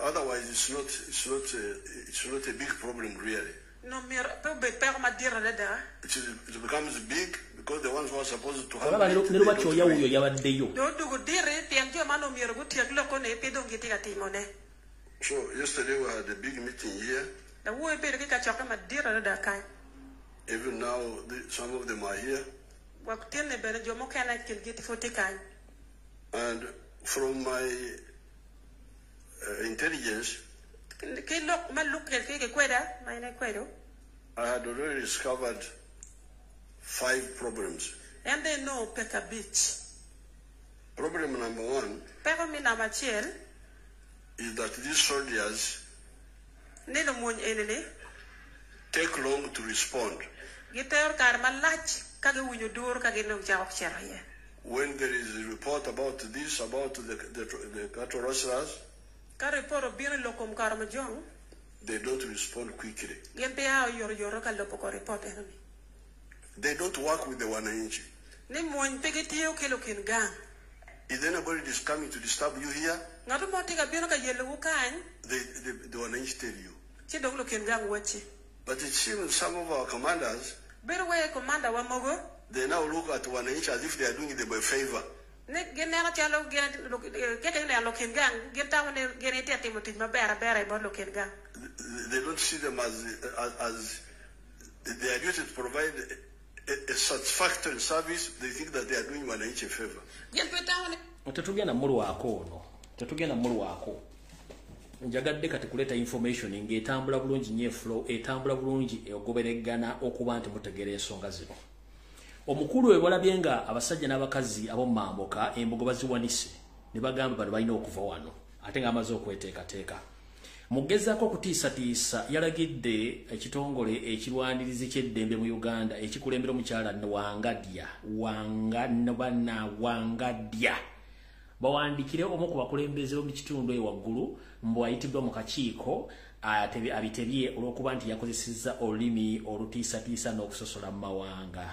otherwise it's not a big problem really. No mir pe be pero madira da. It becomes big because the ones who are supposed to have Olaba ne Lubakyoya wuuyo yabaddeyo. Do dugu dire tiang jo mano mir gutiek loko ne pe dong giti katimone. So yesterday we had a big meeting here. Da wuoyo bedo gi kachoke madira da kai. Even now some of them are here. Waktene bene jomo kena kin giti foti kai. And from my intelligence, Ki lok ma luk ke kweda ma ine kwedo. I had already discovered 5 problems. And they know Peka Beach. Problem number 1 Peko mi namba achiel is that these soldiers ni lumuny enini take long to respond. Gitero kar malach ka giwinjo dur ka gin chako chero iye. When there is a report about this, about the cattle rustlers, Ka report obiro loko kar majong, they don't respond quickly. Gin pe ao yoro yoro ka lopo ko report enini. They don't work with the wananchi. Ni muony pe gitiyo kelo kin gang. Is anybody is coming to disturb you here? Ng'ato mo tiga biro ka yelo wu kany, The wananchi tell you. Chi dong lokin gang wachi. But it seems some of our commanders, Biro we commander wa mogo, they now look at wananchi as if they are doing them a favor. Ni gineno chalo keke ne lokin gang, gin tamo ne gin ite timo tich maber aber e bot lokin gang. They don't see them as they are duty to provide a satisfactory service. They think that they are doing wananchi a favor. Gin pe tamo ne Tetugenda mulwako ono, tetugenda mulwako. Njagadde kati kuleta information ng'etambula bulungi nnyo, flow etambula bulungi egoberegana okuba nti mutegeera ensonga zino. Omukulu we walabye nga abasajja n'abakazi ab'omumambuka embogo baziwanise ne bagamba bano balina okuva wano ate ng'amaze okweteekateeka. Mugezaako okutiisatiisa yalagidde ekitongole ekirwanirizi ky'eddembe mu Uganda ekikulembera omukyala Wangadya Wangadya bawandikire omu ku bakulembeze b'omu kitundu eyo waggulu mbu ayitiddwa mu kakiiko abitebye olw'okuba nti yakozesezza olulimi olutiisatiisa n'okusosola mu mawanga.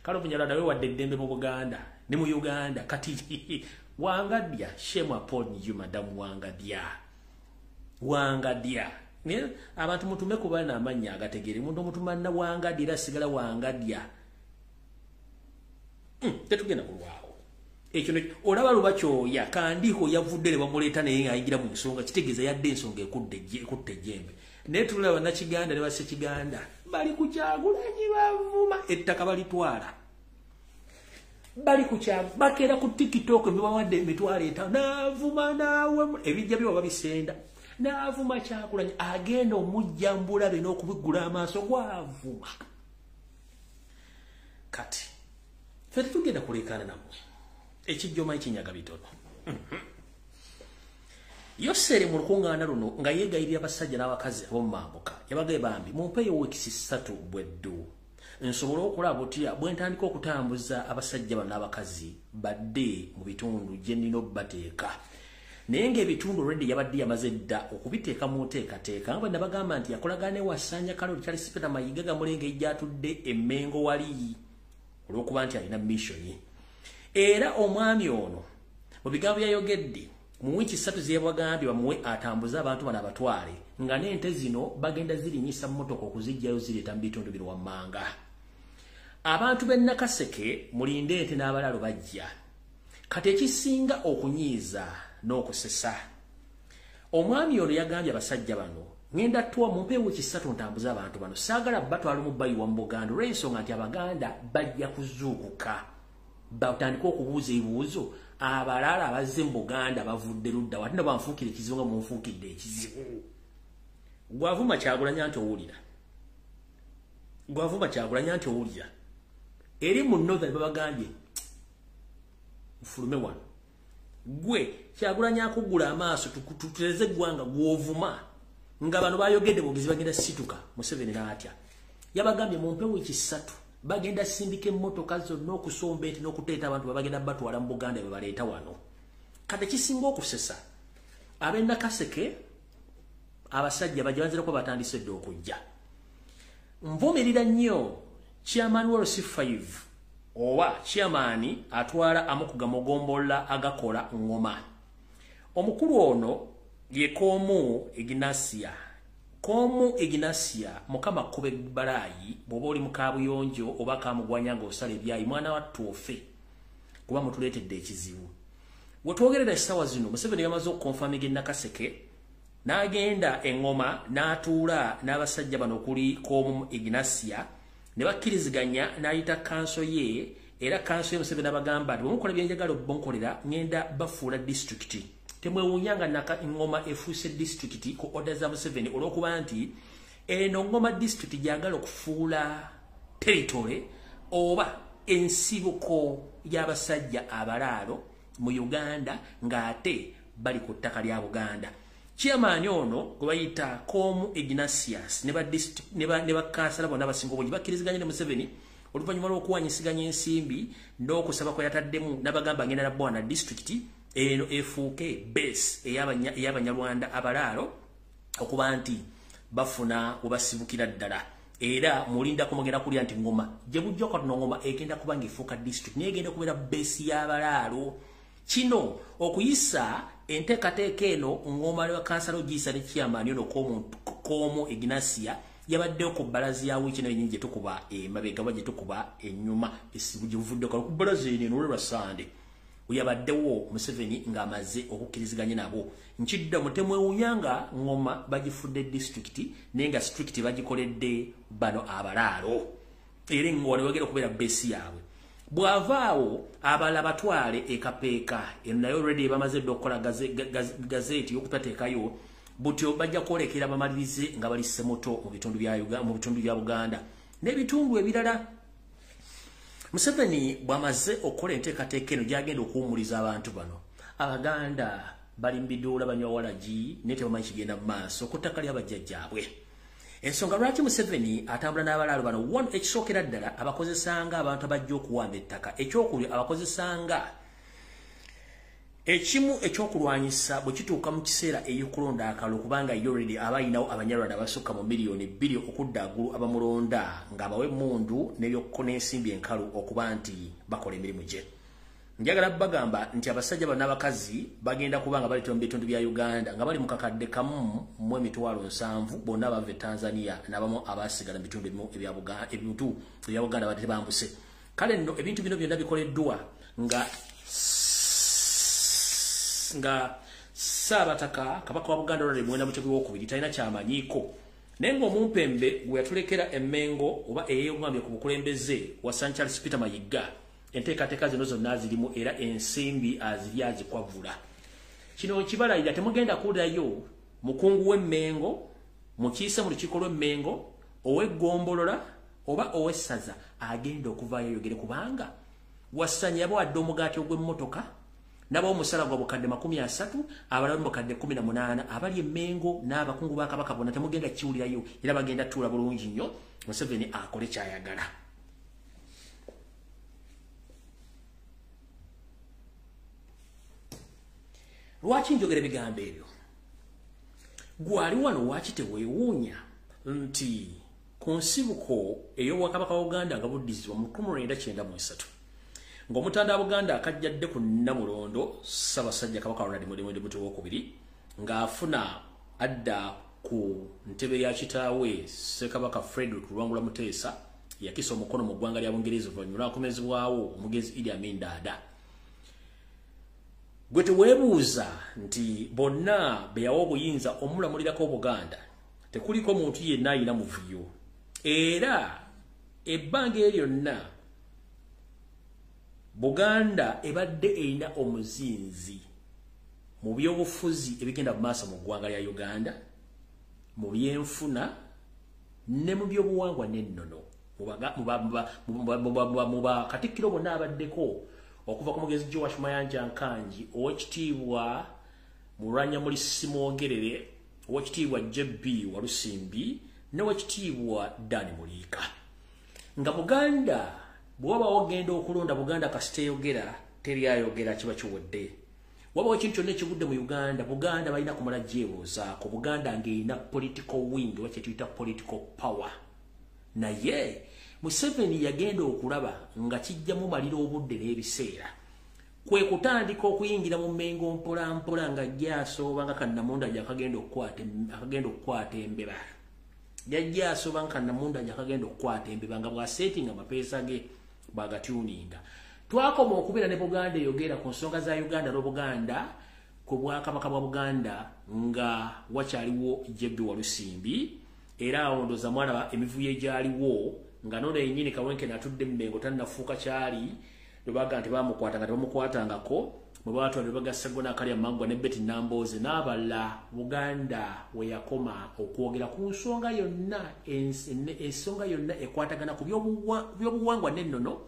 Kale Omunyarwanda weewadde eddembe mu Buganda ne mu Uganda. Kati Wangadya, shame upon you madam Wangadya. Wangadya. Abantu mutume ku baana amannya agategeere. Omuntu omutuma na Wangadya era asigala Wangadya. Tetugenda kulwawo. Ekyo olaba Lubakyoya Kandiho yavudde ne bamuleeta naye ng'ayingira mu nsonga, kitegeeza yadde ensonga ekudde ejjembe. Naye tulaba Bannakiganda ne Bassekiganda bali ku Kyagulanyi bavuma ettaka balitwala. Bali ku kyalo bakeera ku TikTok bibawadde emitwalo 5 n'avuma naawe ebijja byo babisenda n'avuma Kyagulanyi agenda omujja mbulabe n'okubiggula amaaso gwavuma. Kati ffe tetugenda kulekaana nammwe ekijjoma ekinyaga bitono. Yoseri mu lukuŋŋaana luno nga yeegayirira abasajja n'abakazi ab'omu mambuka yabagaye bambi mumpeeyo wiikisi 3 bweddu nsobole okulaba butya bwe ntandika okutambuza abasajja bano n'abakazi badde mu bitundu gye nnina obbateeka. Naye ng'ebitundu already yabadde yamaze dda okubiteeka mu nteekateeka nga bwe nabagamba nti yakolagana ne Wasanja Kaloli Charles Peter Mayiga Gamulenge ejjatudde Emmengo wali olw'okuba nti alina mission. Era omwami ono mu bigambo byayogedde mu wiiki 3 ze yabagambye bamuwe atambuze abantu bano abatwale nga n'ente zino bagenda zirinyisa mmotoka okuziggyayo zireeta mu bitundu bino wammanga. Abantu b'e Nakaseke mulinde ente n'abalaalo bajja. Kati ekisinga okunyiiza n'okusesa, omwami ono yagambye abasajja bano ngenda tuwa mumpe wiiki 3 ntambuze abantu bano, saagala batwala mu bayiwa mu Buganda olw'ensonga nti Abaganda bajja kuzuukuka batandika okubuuza ebibuuzo abalala abazze mu Buganda bavudde ludda wati banfuukire ekizibu nga munfuukidde ekizibu. Gwavuma Kyagulanyi nti owulira, gwavuma Kyagulanyi nti owulira. Eri mu Northern babagambye nfulume wano, gwe Kyagulanyi akuggula amaaso tutereze eggwanga gw'ovuma nga bano bayogedde bogezi bagenda situka. Museveni n'atya yabagambye mumpe wiiki 3 bagenda sindika emmotoka zonna okusomba ente n'okuteeta abantu babagenda batwala mu Buganda be baleeta wano. Kati ekisinga okusesa ab'e Nakaseke abasajja bajja banzira kuba batandise dda okujja. Nvumirira nnyo chairman wa LC5 oba chairman atwala amukuga mugombolola agakola ngoma. Omukulu ono ye Komu Ignasia. Komu Ignasia mukama kube balayi bw'oba oli mu kabuyonjo oba kamugwanya ng'osala ebyayi mwana wattu ofe kuba mutuleetedde ekizibu. Wetwogerera essaawa zino Museveni yamaze okukonfaminga e Nakaseke n'agenda engoma n'atuula n'abasajja bano okuli Komu Ignasia ne bakkiriziganya n'ayita kanso ye, era kanso ye Museveni abagamba nti bwemukola byenjagala obonkolera ngenda bafuula disitulikiti. Temwewuunya nga ngoma efuuse disitulikiti ku order za Museveni olw'okuba nti eno ngoma disitulikiti gyagala okufuula territory oba ensibuko y'abasajja abalaalo mu Uganda ng'ate bali ku ttaka lya Buganda. Chairman ono gwe bayita Komu Ignatius ne bakansala bonna abasinga obungi bakkiriziganya ne Museveni oluvannyuma lw'okuwanyisiganya ensimbi n'okusaba kwe yataddemu n'abagamba ngenda na bwana disitulikiti eno efuuke base ey'abanyarwanda abalaalo okuba nti bafuna we basibukira ddala. Era mulindako mugenda kulya nti ngoma gye bujja katono ngoma egenda kuba ng'efuuka disitulikiti naye egenda kubeera base y'abalaalo. Kino okuyisa enteekateeka eno ngoma ne bakansala ogiyisa ne chairman ono Komu Ignasia yabaddewo ku bbalaza ya wiiki eno yennyini gye tukuba emabega oba gye tukuba ennyuma gye buvuddeko ku bbalaza eno eno olwa Sande yabaddewo Museveni ng'amaze okukkiriziganya nabo. Nkiddamu temwewuunya nga ngoma bagifudde disitulikiti naye nga disitulikiti bagikoledde bano abalaalo era engoma ne bagenda okubeera base yaabwe. Bw'avaawo abalala batwale ekapeeka eno nayo already bamaze dda okukola gazeeti y'okutateekayo butyo bajja kwolekera bamalirize nga bali Ssemuto mu bitundu bya Uganda, mu bitundu bya Buganda n'ebitundu ebirala. Museveni bw'amaze okukola enteekateeka eno gy'agenda okuwummuliza abantu bano. Abaganda bali mu biduula banywa walagi naye tebamanyi kigenda mu maaso ku ttaka ly'abajjajjaabwe. Ensonga lwaki Museveni atambula n'abalaalo bano, one, ekisookera ddala abakozesanga abantu abajja okuwamba ettaka, ekyokubiri abakozesanga ekimu ekyokulwanyisa bwe kituuka mu kiseera ey'okulonda akalulu kubanga already abayinawo Abanyarwanda abasukka mu 2 miliyoni okudda aggulu abamulonda ng'abawa emmundu n'ensimbi enkalu okuba nti bakola emirimu gye. Njagala bagamba nti abasajja bano n'abakazi bagenda kuba nga baleetebwa mu bitundu bya Uganda nga bali mu kakadde 1,700,000 bonna bava e Tanzania n'abamu abaasigala mu bitundu ebimu ebya Buganda badde bambuse. Kale nno ebintu bino byonna bikoleddwa nga Saabataka Kabaka wa Buganda Ronald Muwenda Mutebi II talina kyamanyiiko, naye ng'omumpembe gwe yatulekera Emmengo oba eyeeyongambye ku bukulembeze wa St. Charles Peter Mayiga Enteekateeka zino zonna zirimu era ensimbi aziri azikwavula. Kino kibalayira temugenda kuwulirayo mukungu w'Emmengo, mukiise mu lukiiko lw'Emmengo, ow'eggombolola oba ow'essaza agenda okuvaayo ayogere, kubanga Wasanya yabawadde omugaati ogw'emmotoka nabo omusala gwa bukadde 30, abalala bukadde 18, abali Emmengo n'abakungu ba Kabaka bonna temugenda kiwulirayo, era bagenda tuula bulungi nnyo Museveni akole ky'ayagala. Lwaki njogera ebigambo ebyo? Gwali wano waki teweewuunya nti ku nsibuko ey'Obwakabaka bwa Buganda nga buddizibwa mu 1993 ng'omutanda wa Buganda akajjadde ku Nnamulondo Ssaabasajja Kabaka Ronald Muwenda Mutebi II ng'afuna adda ku ntebe ya kitaawe Ssekabaka Frederick Luwangula Muteesa yakisa omukono mu ggwanga lya Bungereza oluvannyuma lw'akomezebwawo omugenzi Idi Amin Dada. Gwe teweebuuza nti bonna be yawa obuyinza omulamulirako Obuganda tekuliko muntu yenna ayina muvuyo, era ebbanga eryo lyonna Buganda ebadde erina omuzinzi mu byobufuzi ebigenda mu maaso mu ggwanga lya Uganda, mu byenfuna ne mu byobuwangwa n'ennono. Mu bakatikkiro bonna abaddeko okuva ku mugezi Joash Mayanja Nkangi, owekitiibwa Mulwanyamuli Ssimwogerere, owekitiibwa JB Walusimbi n'owekitiibwa Dan Muliika. Nga Buganda bw'oba ogenda okulonda Buganda kasita eyogera teri ayogera kiba kiwedde. Wabawo ekintu kyonna ekigudde mu Uganda, Buganda balina kumala gyebuuzaako. Buganda ng'erina political wing oba kye tuyita political power. Naye Museveni yagenda okulaba nga kijja mumalira obudde n'ebiseera, kwe kutandika okuyingira mu Mmengo mpola mpola nga ajja asooba nga kannamunda akagenda okukwata embeba. Yajja asooba nga kannamunda akagenda okukwata embeba nga bw'asetinga amapeesa ge bw'agatyuninga. Twakoma okubeera ne Buganda eyogera ku nsonga za Uganda n'Obuganda ku Bwakabaka bwa Buganda nga wakyaliwo JB Walusimbi, era awo ndowooza mwalaba emivuyo egyaliwo nga nono yennyini Kawenkene atudde Mmengo tannafuuka kyali, lwe nti bamukwata nga tebamukwatangako, bwe baatwala ne bagassa Ssegona Akalya Maggwa ne Betty Nambooze n'abalala. Buganda we yakoma okwogera ku nsonga yonna, ensonga yonna ekwatagana ku byobuwangwa n'ennono,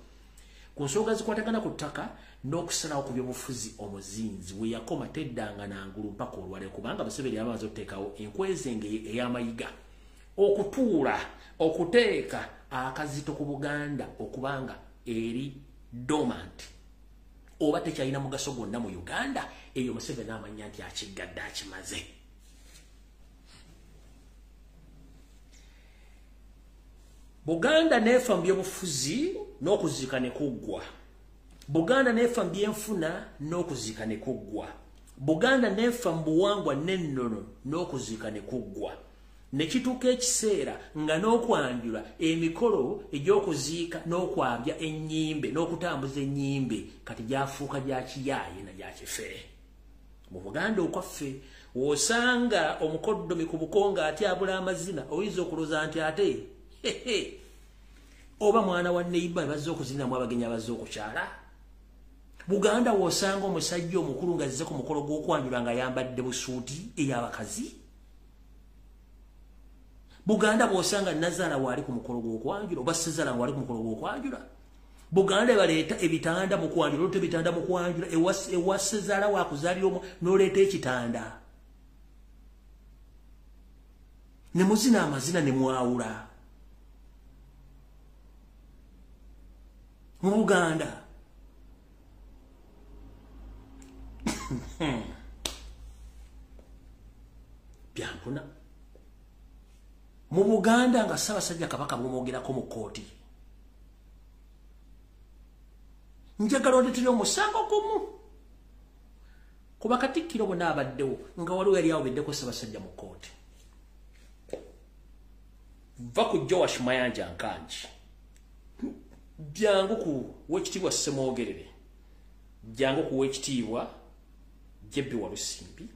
ku nsonga zikwatagana ku ttaka n'okusalawo ku byobufuzi. Omuzinzi we yakoma teddanga nangulu mpaka olwaleero, kubanga Museveni yabamaze okuteekawo enkwezenge ey'amayiga okutuula okuteeka akazito ku Buganda okubanga eri dormant oba tekyalina mugaso gwonna mu Uganda. Eyo Museveni amanya nti akiggadde akimaze. Buganda neefa mu byobufuzi n'okuziika ne kuggwa. Buganda neefa mu byenfuna n'okuziika ne kuggwa. Buganda neefa mu buwangwa n'ennono n'okuziika ne kuggwa. Ne kituuka ekiseera nga n'okwanjula emikolo egy'okuziika n'okwabya ennyimbe n'okutambuza ennyimbe kati gyafuuka gya kiyaaye na gya kifere. Mu Buganda okwaffe w'osanga omukoddomi ku buko ng'atyabula amazina, oyinza okulowooza nti ate oba mwana wa neighbor bazze okuzinamu abagenyi abazze okukyala. Buganda w'osanga omusajja omukulu ng'azze ku mukolo gw'okwanjula ng'ayambadde busuuti ey'abakazi. Buganda bw'osanga nazaala waali ku mukolo gw'okwanjula oba ssezaala waali ku mukolo gw'okwanjula. Buganda baleeta ebitanda mu kwanjula, oleeta ebitanda mu kwanjula, ewa ssezaala wakuzaalira omu n'oleeta ekitanda. Ne muzina amazina ne mwawula. Mu Buganda. Byampuna. Mu Buganda nga Ssaabasajja Kabaka bw'omwogerako mu kkooti, njagala ondeetere omusango gumu ku bakatikkiro bonna abaddewo nga waliwo yali awobeddeko Ssaabasajja mu kkooti. Va ku Joash Mayanja Nkangi, jangu ku w'ekitiibwa Ssemwogerere, jangu ku w'ekitiibwa JB Walusimbi,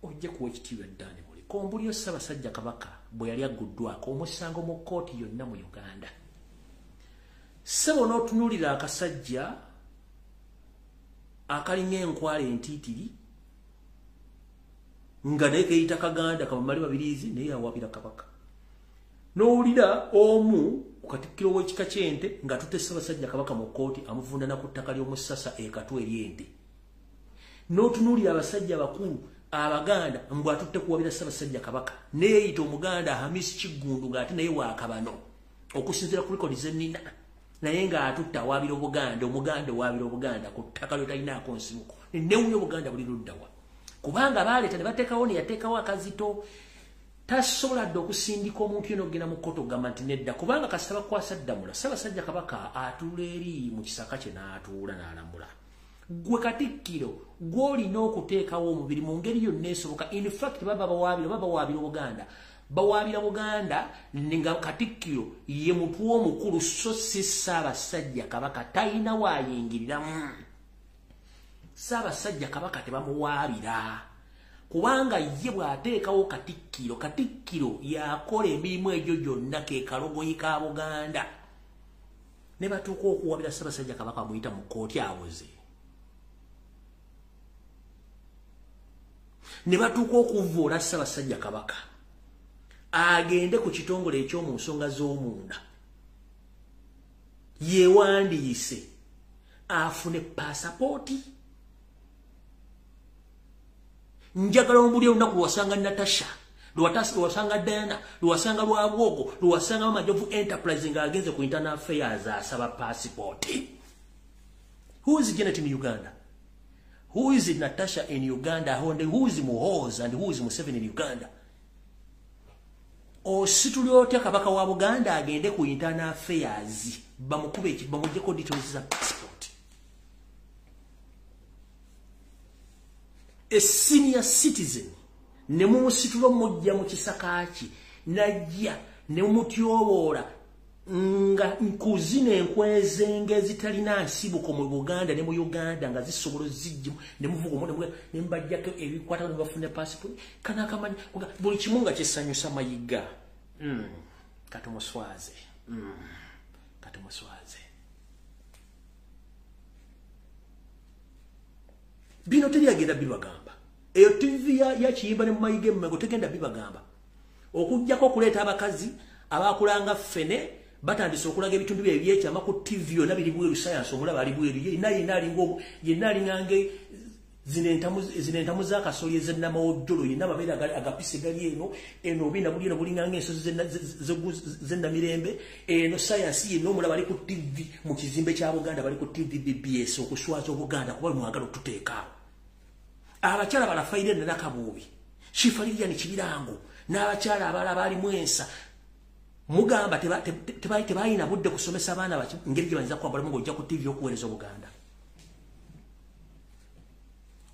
ojje ku w'ekitiibwa Dan Muliika. Kombulyo Ssaabasajja Kabaka bwe yali agguddwako omusango mu kkooti yonna mu Uganda. Ssebo n'otunuulira akasajja akalinga enkwale entiitiri nga naye keeyita Kaganda Kamamali Mabirizi, naye awaabira Kabaka. N'owulira omu ku katikkiro w'ekika ky'ente ng'atutte Ssaabasajja Kabaka mu kkooti amuvundana ku ttaka ly'omusasa e Katwe ery'ente. N'otunuulira abasajja abakulu Abaganda mbw atutte kuwabira Ssaabasajja Kabaka, neeyita Omuganda Hamisi Kiggundu ng'ate naye waakabano okusinziira ku rekodi ze nnina, naye ng'atutte awaabira Obuganda, Omuganda owaabira Obuganda ku ttaka ly'otalinaako nsibuko. Newuunya Obuganda buli luddawa, kubanga baaleeta ne bateekawo ne yateekawo akazito. Tasobola dde okusindika omuntu yena okugenda mu kkooti okugamba nti nedda, kubanga kasita bakwasa ddamula. Ssaabasajja Kabaka atuula eri mu kisaka kye n'atuula n'alamula. Gwe katikkiro gw'olina okuteekawo omubiri mu ngeri yonna esoboka. In fact baba bawaabira Obuganda, bawaabira Buganda nga katikkiro ye mutwe omukulu, so si Ssaabasajja Kabaka talina waayingiriramu. Ssaabasajja Kabaka tebamuwaabira, kubanga ye bw'ateekawo katikkiro, katikkiro yakola emirimu egyo gyonna, ke kalogoyi ka Buganda. Ne batuuka okuwaabira Ssaabasajja Kabaka amuyita mu kkooti awoze. Ne batuuka okuvvoola Ssaabasajja Kabaka agende ku kitongole eky'omu nsonga z'omunda yeewandiise afune paasapooti. Njagala ombuli olunaku lwewasanga Natasha, lwewasanga Diana, lwewasanga Lwabwogo, lwewasanga Mama Jovu Enterprise ng'agenze ku internal affairs asaba paasipooti. Who is Janet in Uganda? Who is Natasha in Uganda? Who is Muhoozi and who is Museveni in Uganda? Osituli otya Kabaka wa Buganda agende ku internal affairs bamukube bamuggyeko details za passport? A senior citizen ne mumusitula omujja mu kisaka kye najja ne mutyoboola nga nkuzina enkwezenge ezitalina nsibuko mu Buganda ne mu Uganda nga zisobola zijjimu ne muvuga ne mbajjako ebikwata ne bafuna passport. Kana akamanyi buli kimu nga kyesanyusa Mayiga. Katumuswaze. Katumuswaze. Bino teryagenda bibagamba. Eyo TV ya Kiyimba ne Mayiga Emmengo tegenda bibagamba. Okuggyako okuleeta abakazi abakulanga ffene batandise okulaga ebitundu bye ebyekyama ku TV yonna biri bweru, science omulaba ali bweru, yenna yenna alinga yenna alingange zino entamu z'akasoli ez'ennamawojjolo, yenna amabeere agapise gali eno eno obina buli eno bulinganga ensozi z'ennamirembe. Eno science yenna omulaba ali ku TV mu kizimbe kya Buganda, bali ku TV BBS okuswaza Obuganda kuba mwagala otuteekaawo. Abakyala balafaire Nakabuubi, Shifa Lilian Kibirango n'abakyala abalala baalimu ensa. Mugamba tebalina budde kusomesa abaana ngeri gye bayinza kwambalamu ng'ojja ku TV okuweereza Obuganda,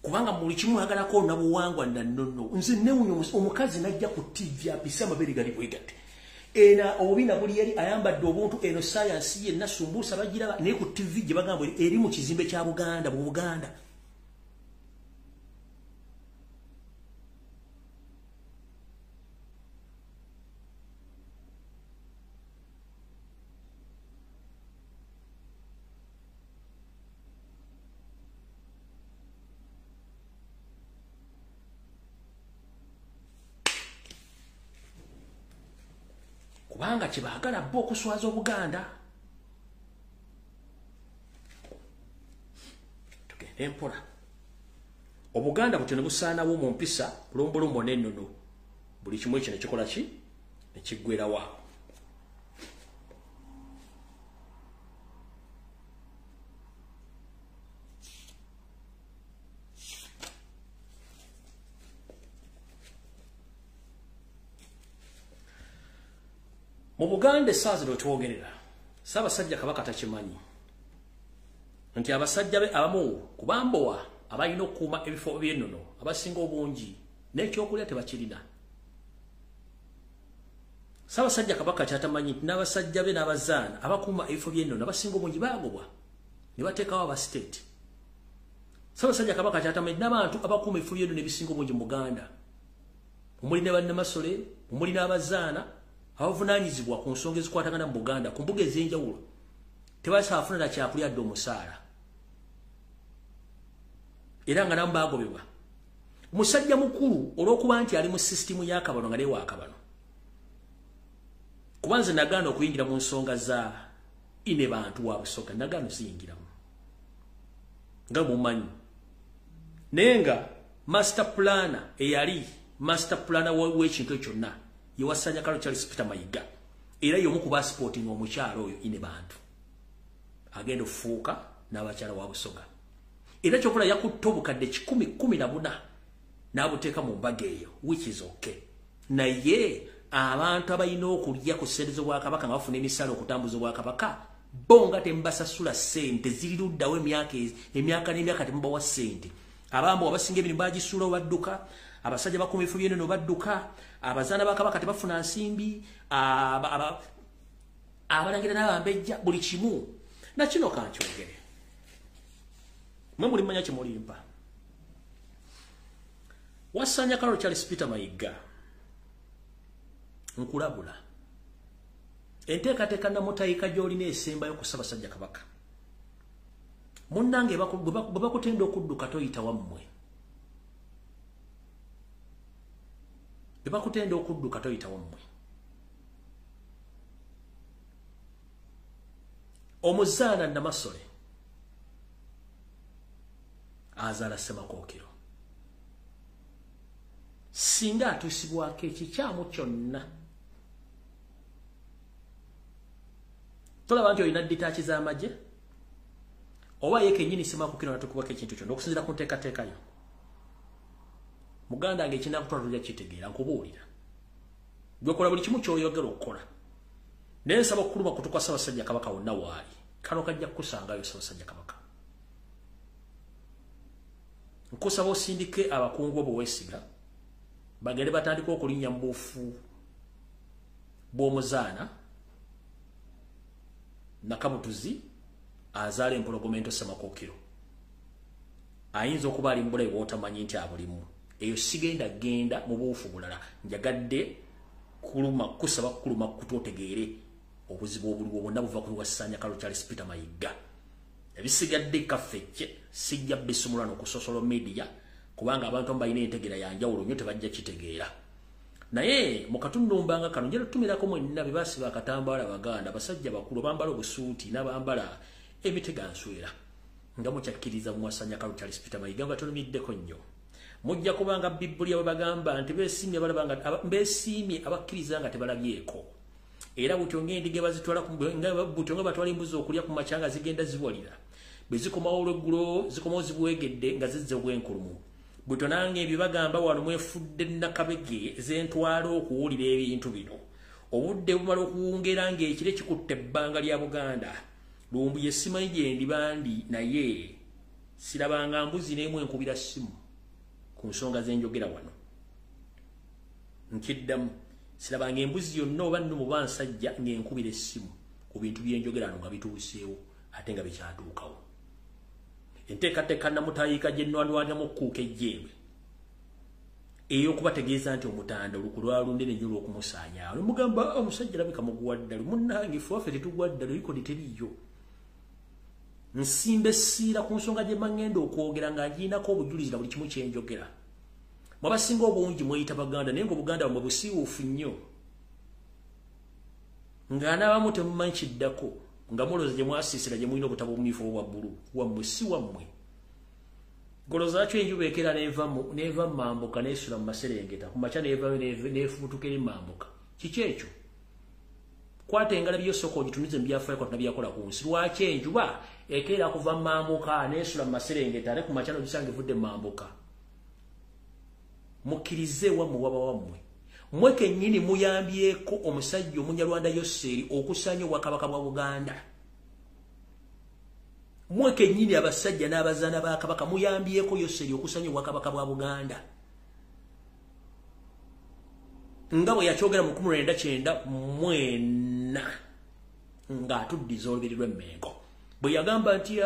kubanga buli kimu mwagalako nabuwangwa na nnono. Nze newunya omukazi n'ajja ku TV apise amabeere gali bwe gati, ena obubina buli eri ayambadde obuntu, eno sayansi yenna sumbuusa bagiraba, naye ku TV gye bagamba eri mu kizimbe kya Buganda mu Buganda. Kubanga kyebaagala bo okuswaza Obuganda. Tugende mpola. Obuganda butyo ne busaanawo mu mpisa lombolombo n'ennono, buli kimu ekyo ne kikola ki ne kiggwerawo. Mu Buganda essaawa zino wetwogerera, Ssaabasajja Kabaka takimanyi nti abasajja be abamu ku bambowa abalina okukuuma ebifo by'ennono abasinga obungi n'ekyokulya tebakirina. Ssaabasajja Kabaka kyatamanyi nti n'abasajja be n'abazaana abakuuma ebifo by'ennono abasinga obungi baagobwa ne bateekawo aba state. Ssaabasajja Kabaka kyatamanyi n'abantu abakuuma ebifo by'ennono ebisinga obungi mu Buganda, omuli ne bannamasole, omuli n'abazaana abavunaanyizibwa ku nsonga ezikwatagana mu Buganda ku mbuga ez'enjawulo, Tebasaafuna na kyakulya dde omusaala. Era nga nabo bagobebwa. Musajja mukulu olw'okuba nti ali mu sisitimu y'akabano nga newa akabano. Kuba nze nagaana okuyingira mu nsonga za ine bantu wa Busoga, nagaana osiyingiramu. Nga mumanyi. Naye nga master planner eyali master planner w'ekintu ekyo kyonna ye Wasanja Kalo Charles Peter Mayiga. Era y'omu ku basupporting omukyalo oyo ine bantu. Agenda okufuuka n'abakyala wa Busoga. Era ky'okola yakutta obukadde 114 n'abuteeka mu mbaga eyo, which is okay. Naye abantu abalina okulya ku ssente z'obwakabaka nga bafuna emisaala okutambuza obwakabaka, bo nga tembasasula ssente, ziri luddawo emyaka n'emyaka temubawa ssente. Abambo abasinga emirimu bagisuulawo badduka, abasajja bakuma ebifo by'ennono badduka, abazaana ba Kabaka tebafuna nsimbi, abalangira n'abambejja, buli kimu. Na kino kankyogere. Mwe mulimanya kye mulimpa. Wasanja Kalo Charles Peter Mayiga, nkulabula. Enteekateeka namutayika gy'olina esembayo ku Ssaabasajja Kabaka. Munnange bwe bakutenda okudduka toyita wammwe. Bwe bakutenda okudduka toyita wammwe. Omuzaana Namasole azaala Ssemakookiro. Singa atuusibwako ekikyamu kyonna, tolaba nti olina ditaaki z'amagye oba ye kennyini Ssemakookiro n'atukubako ekintu kyonna okusinziira ku nteekateeka yo. Muganda wange ekinakutwala tojja kukitegeera, nkubuulira. Ggwe kola buli kimu ky'oyogera okukola. Naye nsaba okukuluma kutu kwa Ssaabasajja Kabaka wonna waali. Kano kajja kukusangayo Ssaabasajja Kabaka. Nkusaba osindike abakungu bo weesiga bagende batandike okulinnya mu buufu bw'omuzaana Nakabutuzi azaala empologoma ento Ssemakookiro. Ayinza okuba ali mu bulabe bw'otamanyi nti abulimu. Eyo sigenda genda mu buufu bulala. Njagadde kuluma kusaba kuluma kutu otegeere obuzibu obuliwo bwonna buva ku Wasanja Kalo Charles Peter Mayiga. Ebisigadde kaffe sijja bisumula n'okusosola media kubanga abantu abalina entegeera ya njawulo nnyo tebajja kitegeera. Naye mu katunumbanga kano njala tutumirako mwenna be basiba akatambaala Baganda, abasajja bakulu bambala obusuuti n'abambala emiteganswera nga mukyakkiriza mu Wasanja Kalo Charles Peter Mayiga nga tolumiddeko nnyo. Mujja kubanga Bibuli bwe bagamba nti beesiimye balabanga beesiimye abakkiriza nga tebalabyeko. Era butyo ng'endiga bazitwala butyo nga batwala embuzi okulya ku makya nga zigenda ziwalira. Bwe zikomawo olweggulo zikomawo zibwegedde nga zizze obwenkulumu. Butyo nange ebyo bagamba wano mwefudde nnakabege zentwala okuwulira ebintu bino. Obudde bumala okuwungera ng'ekire kikutte ebbanga lya Buganda. Lumbu ye simanyi gye ndiba ndi naye sirabanga mbuzi n'emu enkubira ssimu ku nsonga z'enjogera wano. Nkiddamu, sirabanga embuzi yonna oba nno muba nsajja ng'enkubira essimu ku bintu by'enjogera wano nga bituuseewo ate nga bikyatuukawo. Enteekateeka namutayiika gye nnwanwanyamu okkuuka ejjeebwe ey'okubategeeza nti omutanda oluku lwalunene nnyo olw'okumusaanyaawo. Ne mugamba omusajja alabika muguwa ddalu, munnange ffe waffe tetugwa ddalu, likodi teriiyo. Nsimba essiira ku nsonga gye mba ngenda okwogera nga ngirinako obujulizi na buli kimu kye njogera. Mwabasinga obungi mweyita Baganda naye ng'Obuganda bwammwe busiiwuufu nnyo. Nga n'abamu temumanyi kiddako, nga mulowooza gye mwasiisira gye mulina obutabo obumyufu obwa bbulu, wammwe si wammwe. Goloza kyo enjuba ekera n'eva mu mambuka n'esula mu maserengeta, ku makya n'evaayo n'efubutuka eri mambuka. Kiki ekyo? Kwata engalabi yo sooka ogitunuze mu byafaayo Katonda bye yakola ku nsi. Lwaki enjuba ekeera kuva mu mambuka n'esula mu maserengeta ate ku makya n'ogisanga evudde mu mambuka? Mukkirize wammwe waba wammwe. Mmwe kennyini muyambyeko omusajja Omunyarwanda Yoseeri okusaanya obwakabaka bwa Buganda. Mmwe kennyini abasajja n'abazaana ba Kabaka muyambyeko Yoseeri okusaanya obwakabaka bwa Buganda. Nga bwe yakyogera mu 1994 ng'atuddiza olubiri lw'Emmengo. Bwe yagamba nti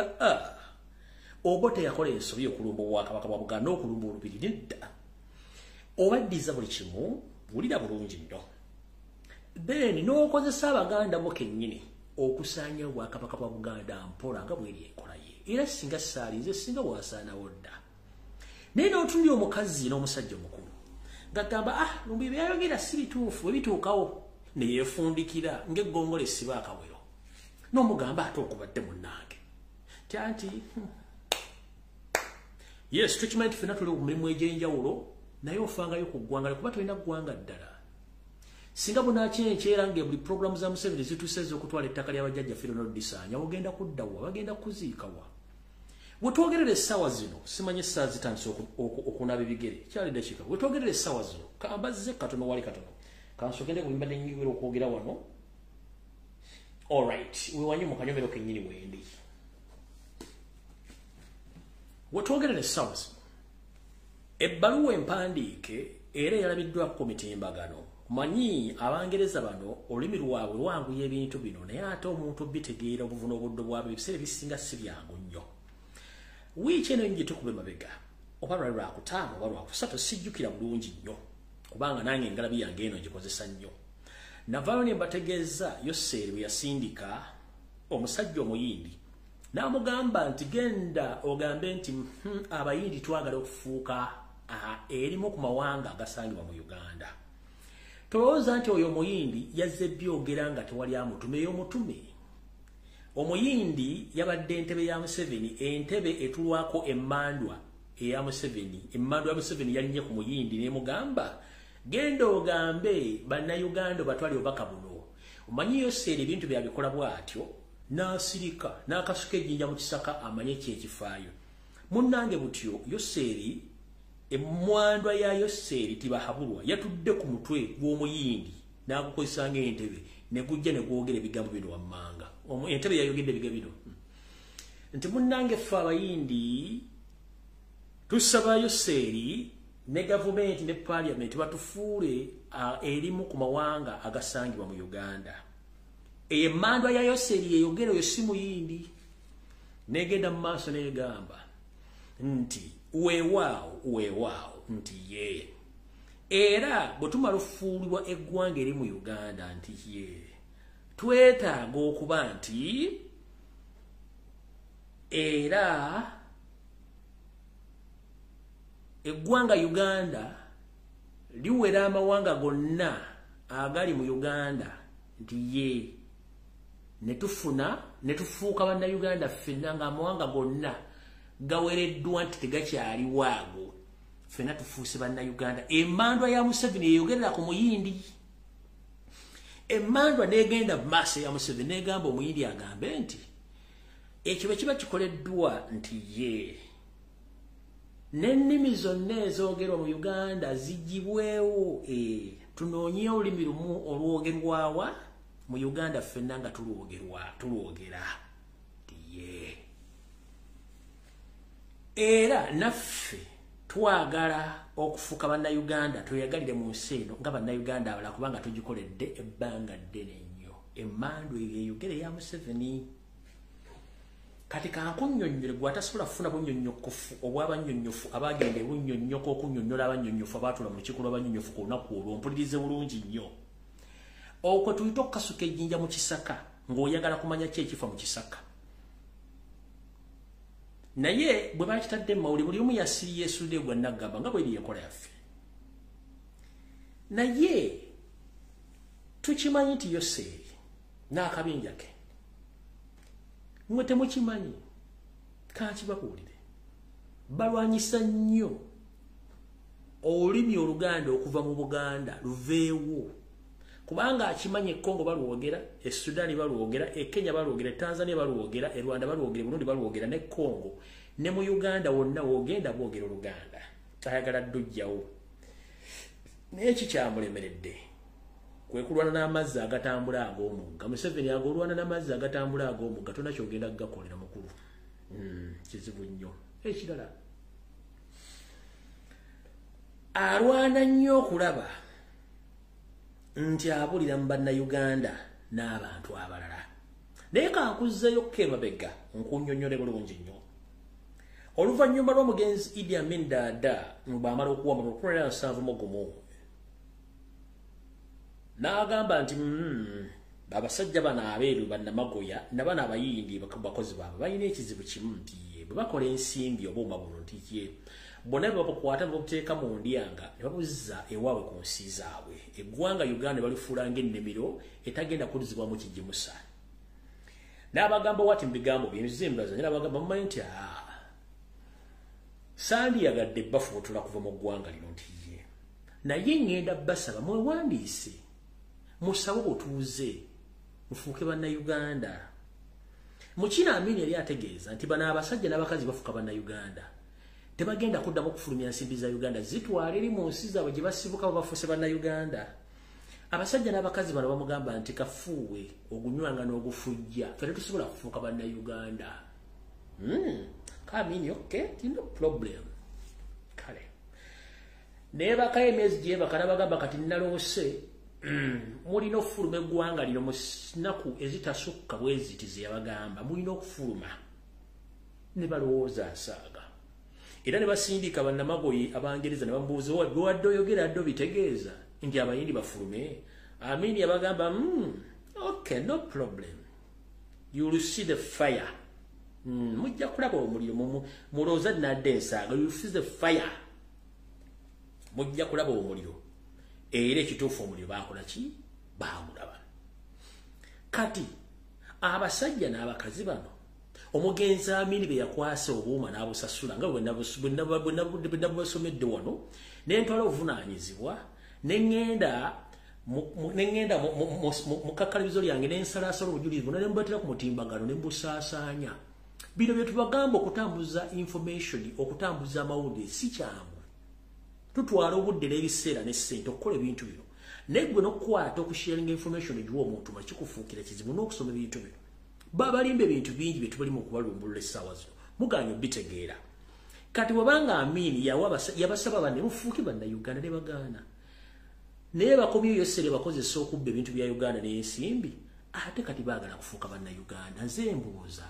Obote yakola ensobi okulumba obwakabaka bwa Buganda n'okulumba olubiri nedda. Obaddiza buli kimu, wulira bulungi nnyo. Then n'okozesa Abaganda bo kennyini Okusaanya obwakabaka bwa Buganda mpola nga bweri enkola ye. Era singa saalinze singa bwasaanawo dda. Naye n'otunulira omukazi n'omusajja omukulu ng'agamba Lumbuye byayogera si bituufu, bwe bituukawo ne yeefundikira ng'eggongolo essiba akawero. N'omugamba ate okubadde munnange. Nti yes, tukimanyi nti ffenna tuli ku mirimu egy'enjawulo, naye ofangayo ku ggwanga kuba tolina ggwanga ddala. Singa bunakyenkyera nga buli programu za Museveni zituuse ez'okutwala ettaka ly'abajjajjaffe n'odisaanya, ogenda kuddawa, bagenda kuziikawa. Bwe twogerera essaawa zino, simanyi essaawa zitandise okunaaba ebigere, kyali ddakiika. Bwe twogerera essaawa zino, kambazze katono wali katono. Kansooke bwe mbadde nnyingira okwogera wano. All right, weewanye mu kanyomero kennyini wendi. Bwe twogerera essaawa zino, ebbaluwa empandiike era eyalabiddwako ku mitimbagano. Manyi Abangereza bano olulimi lwabwe lwanguya ebintu bino, naye ate omuntu obitegeera obuvuna obuddo bwabwe ebiseera ebisinga si byangu nnyo. Wiiki eno ngitukuba emabega oba lwali lwakutaano oba lwakusatu sijjukira bulungi nnyo, kubanga nange engalabi yange eno ngikozesa nnyo. Navaayo ne mbategeeza Yoseeri bwe yasindika omusajja Omuyindi n'amugamba nti genda ogambe nti Abayindi twagala okufuuka erimu ku mawanga agasangibwa mu Uganda. Tolowooza nti oyo Omuyindi yazze byogera nga tewali amutume. Omutume Omuyindi yabadde entebe ya Museveni, entebe etulwako emmandwa eya Museveni. Emmandwa ya Museveni yalinnye ku Muyindi n'emugamba genda ogambe bannayuganda batwale obubaka buno. Omanyi Yoseeri ebintu byabikola bw'atyo n'asirika n'akasuka ejjinja mu kisaka amanye ki ekifaayo. Munnange butyo Yoseeri, emmwandwa ya Yoseeri Tibahabulwa yatudde ku mutwe gw'Omuyindi n'agukozesa ng'entebe ne gujja ne gwogera ebigambo bino wammanga. Entebe yayogedde ebigambo bino nti munnange ffe Abayindi tusaba Yoseeri ne gavumenti ne paaliyamenti batufuule erimu ku mawanga agasangibwa mu Uganda. Eyo emmandwa ya Yoseeri yeyogera, oyo si Muyindi. Negenda mu maaso n'egamba nti weewaawo weewaawo nti ye. Era bwe tumala okufuulibwa eggwanga eri mu Uganda nti ye, twetaaga okuba nti era eggwanga Uganda liwera amawanga gonna agali mu Uganda nti ye, ne tufuna ne tufuuka bannayuganda ffenna ng'amawanga gonna gawereddwa nti tegakyaliwo ago, ffenna tufuuse bannayuganda. Emmandwa ya Museveni eyogerera ku Muyindi. Emmandwa n'egenda mu maaso ya Museveni n'egamba Omuyindi agambe nti ekyo bwe kiba kikoleddwa nti ye, n'ennimi zonna ezoogerwa mu Uganda zigibwewo, tunoonye olulimi lumu olwogerwawa mu Uganda ffenna nga tulwogera nti ye. Era naffe twagala okufuuka bannayuganda, tweyagalire mu nsi eno nga bannayuganda abalala kubanga tugikoledde ebbanga ddene nnyo. Emmandwa eyo eyogere ya Museveni. Kati kankunnyonnyole gwe atasobola kufuna bunnyonnyokofu obw'abannyonnyofu abagenda ebunnyonnyoka okunnyonnyola abannyonnyofu abaatuula mu lukiiko lw'abannyonnyofu ku lunaku olwo, mpulirize bulungi nnyo. Okwo tuyite okukasuka ejjinja mu kisaka ng'oyagala kumanya ki ekifa mu kisaka. Naye bwe bakitadde mu mawulire buli omu yeesudde gwa naggamba nga bweri enkola yaffe. Naye tukimanyi nti Yoseeri n'akabinja ke mmwe temukimanyi, kankibabuulire, balwanyisa nnyo olulimi Oluganda okuva mu Buganda luveewo, kubanga akimanyi e Congo balwogera, e Sudan balwogera, e Kenya balwogera, e Tanzania balwogera, e Rwanda balwogera, e Burundi balwogera, ne Congo ne mu Uganda wonna wogenda boogera Oluganda. Ayagala ddujjawo. Naye kikyamulemeredde kwe kulwana n'amazzi agatambula ag'omugga. Museveni agolwana n'amazzi agatambula ag'omugga, tonna kyogenda kugakolera mukulu. Kizibu nnyo. Ekirala, alwana nnyo okulaba nti abulira mu bannayuganda n'abantu abalala. Naye kankuzzeeyo ko emabega nkunnyonnyole bulungi nnyo. Oluvannyuma lw'omugenzi Idi Amin Dada bw'amala okuwamba mu 1971, n'agamba nti Abasajja bano abeeru bannamagoya nabano abayindi bakozi baabwe balina ekizibu kimu nti ye bwe bakola ensimbi obuuma buno nti ye bonna bwe babukwata ne babuteeka mu ndyanga ne babuzza ewaabwe ku nsi zaabwe. Eggwanga Uganda balifuula ng'ennimiro etagenda kuddizibwamu kigimusa. N'abagamba wati mu bigambo bye nzimbaza n'abagamba mumanyi nti sandiyagadde bafuutula kuva mu ggwanga lino nti ye naye ŋŋenda basaba mwewandiise musabe obutuuze mufuuke bannayuganda. Mukino Amini yali ategeeza nti bano abasajja n'abakazi bafuuka bannayuganda tebagenda kuddamu kufulumya nsimbi za Uganda, zitwala eri mu nsi zaabwe gye basibuka bo bafuuse bannayuganda. Abasajja n'abakazi bano bamugamba nti kafuuwe ogunywanga n'ogufujja, ffe tetusobola kufuuka bannayuganda. Amini okay, no problem. Kale neebakayo emyezi gyebaka n'abagamba kati naloose mulina okufuluma eggwanga lino mu nnaku ezitasukka bwe ziti ze yabagamba mulina okufuluma. Ne balowooza nsaaga era ne basindika bannamagoye Abangereza ne bamubuuza wadde oyogera ddo bitegeeza nti abayindi bafulume. Amini yabagamba okay, no problem, you will see the fire. Mujja kulaba omuliro, mulowooza nadde ensaaga, you will see the fire, mujja kulaba omuliro. Era ekituufu omuliro baakola ki? Baagulaba. Kati abasajja n'abakazi bano omugenzi Amini be yakwasa obuuma n'abusasula nga bwe nabubasomedde wano, ne ntwala obuvunaanyizibwa ne ŋŋenda mu kakkalabizo lyange ne nsalaasala obujulizi bwonna ne mbuleetera ku mutimbagano ne mbusaasaanya. Bino bye tubagamba okutambuza information, okutambuza amawulire si kyangu. Tutwala obudde n'ebiseera n'essente okukola ebintu bino. Naye ggwe n'okukwata okusharinga information egiwa omuntu kikufuukira kizibu n'okusoma ebintu bino. Babalimba ebintu bingi bye tubalimu okubalumbulula essaawa zino. Mugaanye obitegeera. Kati bw'abanga Amini yabasaba banne mufuuke bannayuganda ne bagaana. Naye bakomyeyo Yoseri bakozesa okubba ebintu bya Uganda n'ensimbi, ate kati baagala kufuuka bannayuganda. Nze mbuuza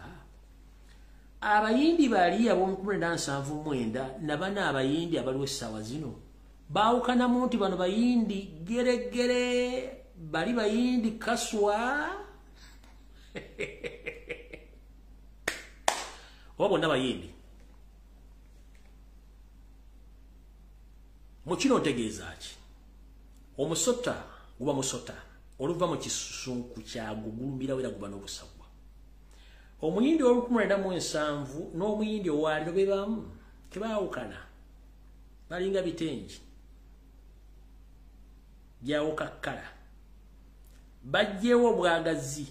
abayindi bali ab'omu 1979 na bano abayindi abaliwo essaawa zino baawukanamu nti bano bayindi geregere, bali bayindi kaswa oba bonna bayindi. Mu kino ntegeeza ki? Omusota guba musota oluva mu kisusunku kyagwo gulumbirawo era guba n'obusagwa. Omuyindi ow'olukumi n'omuyindi owaaliro be bamu tebaawukana, balinga bitengi byawuka kkala. Baggyewo obwagazi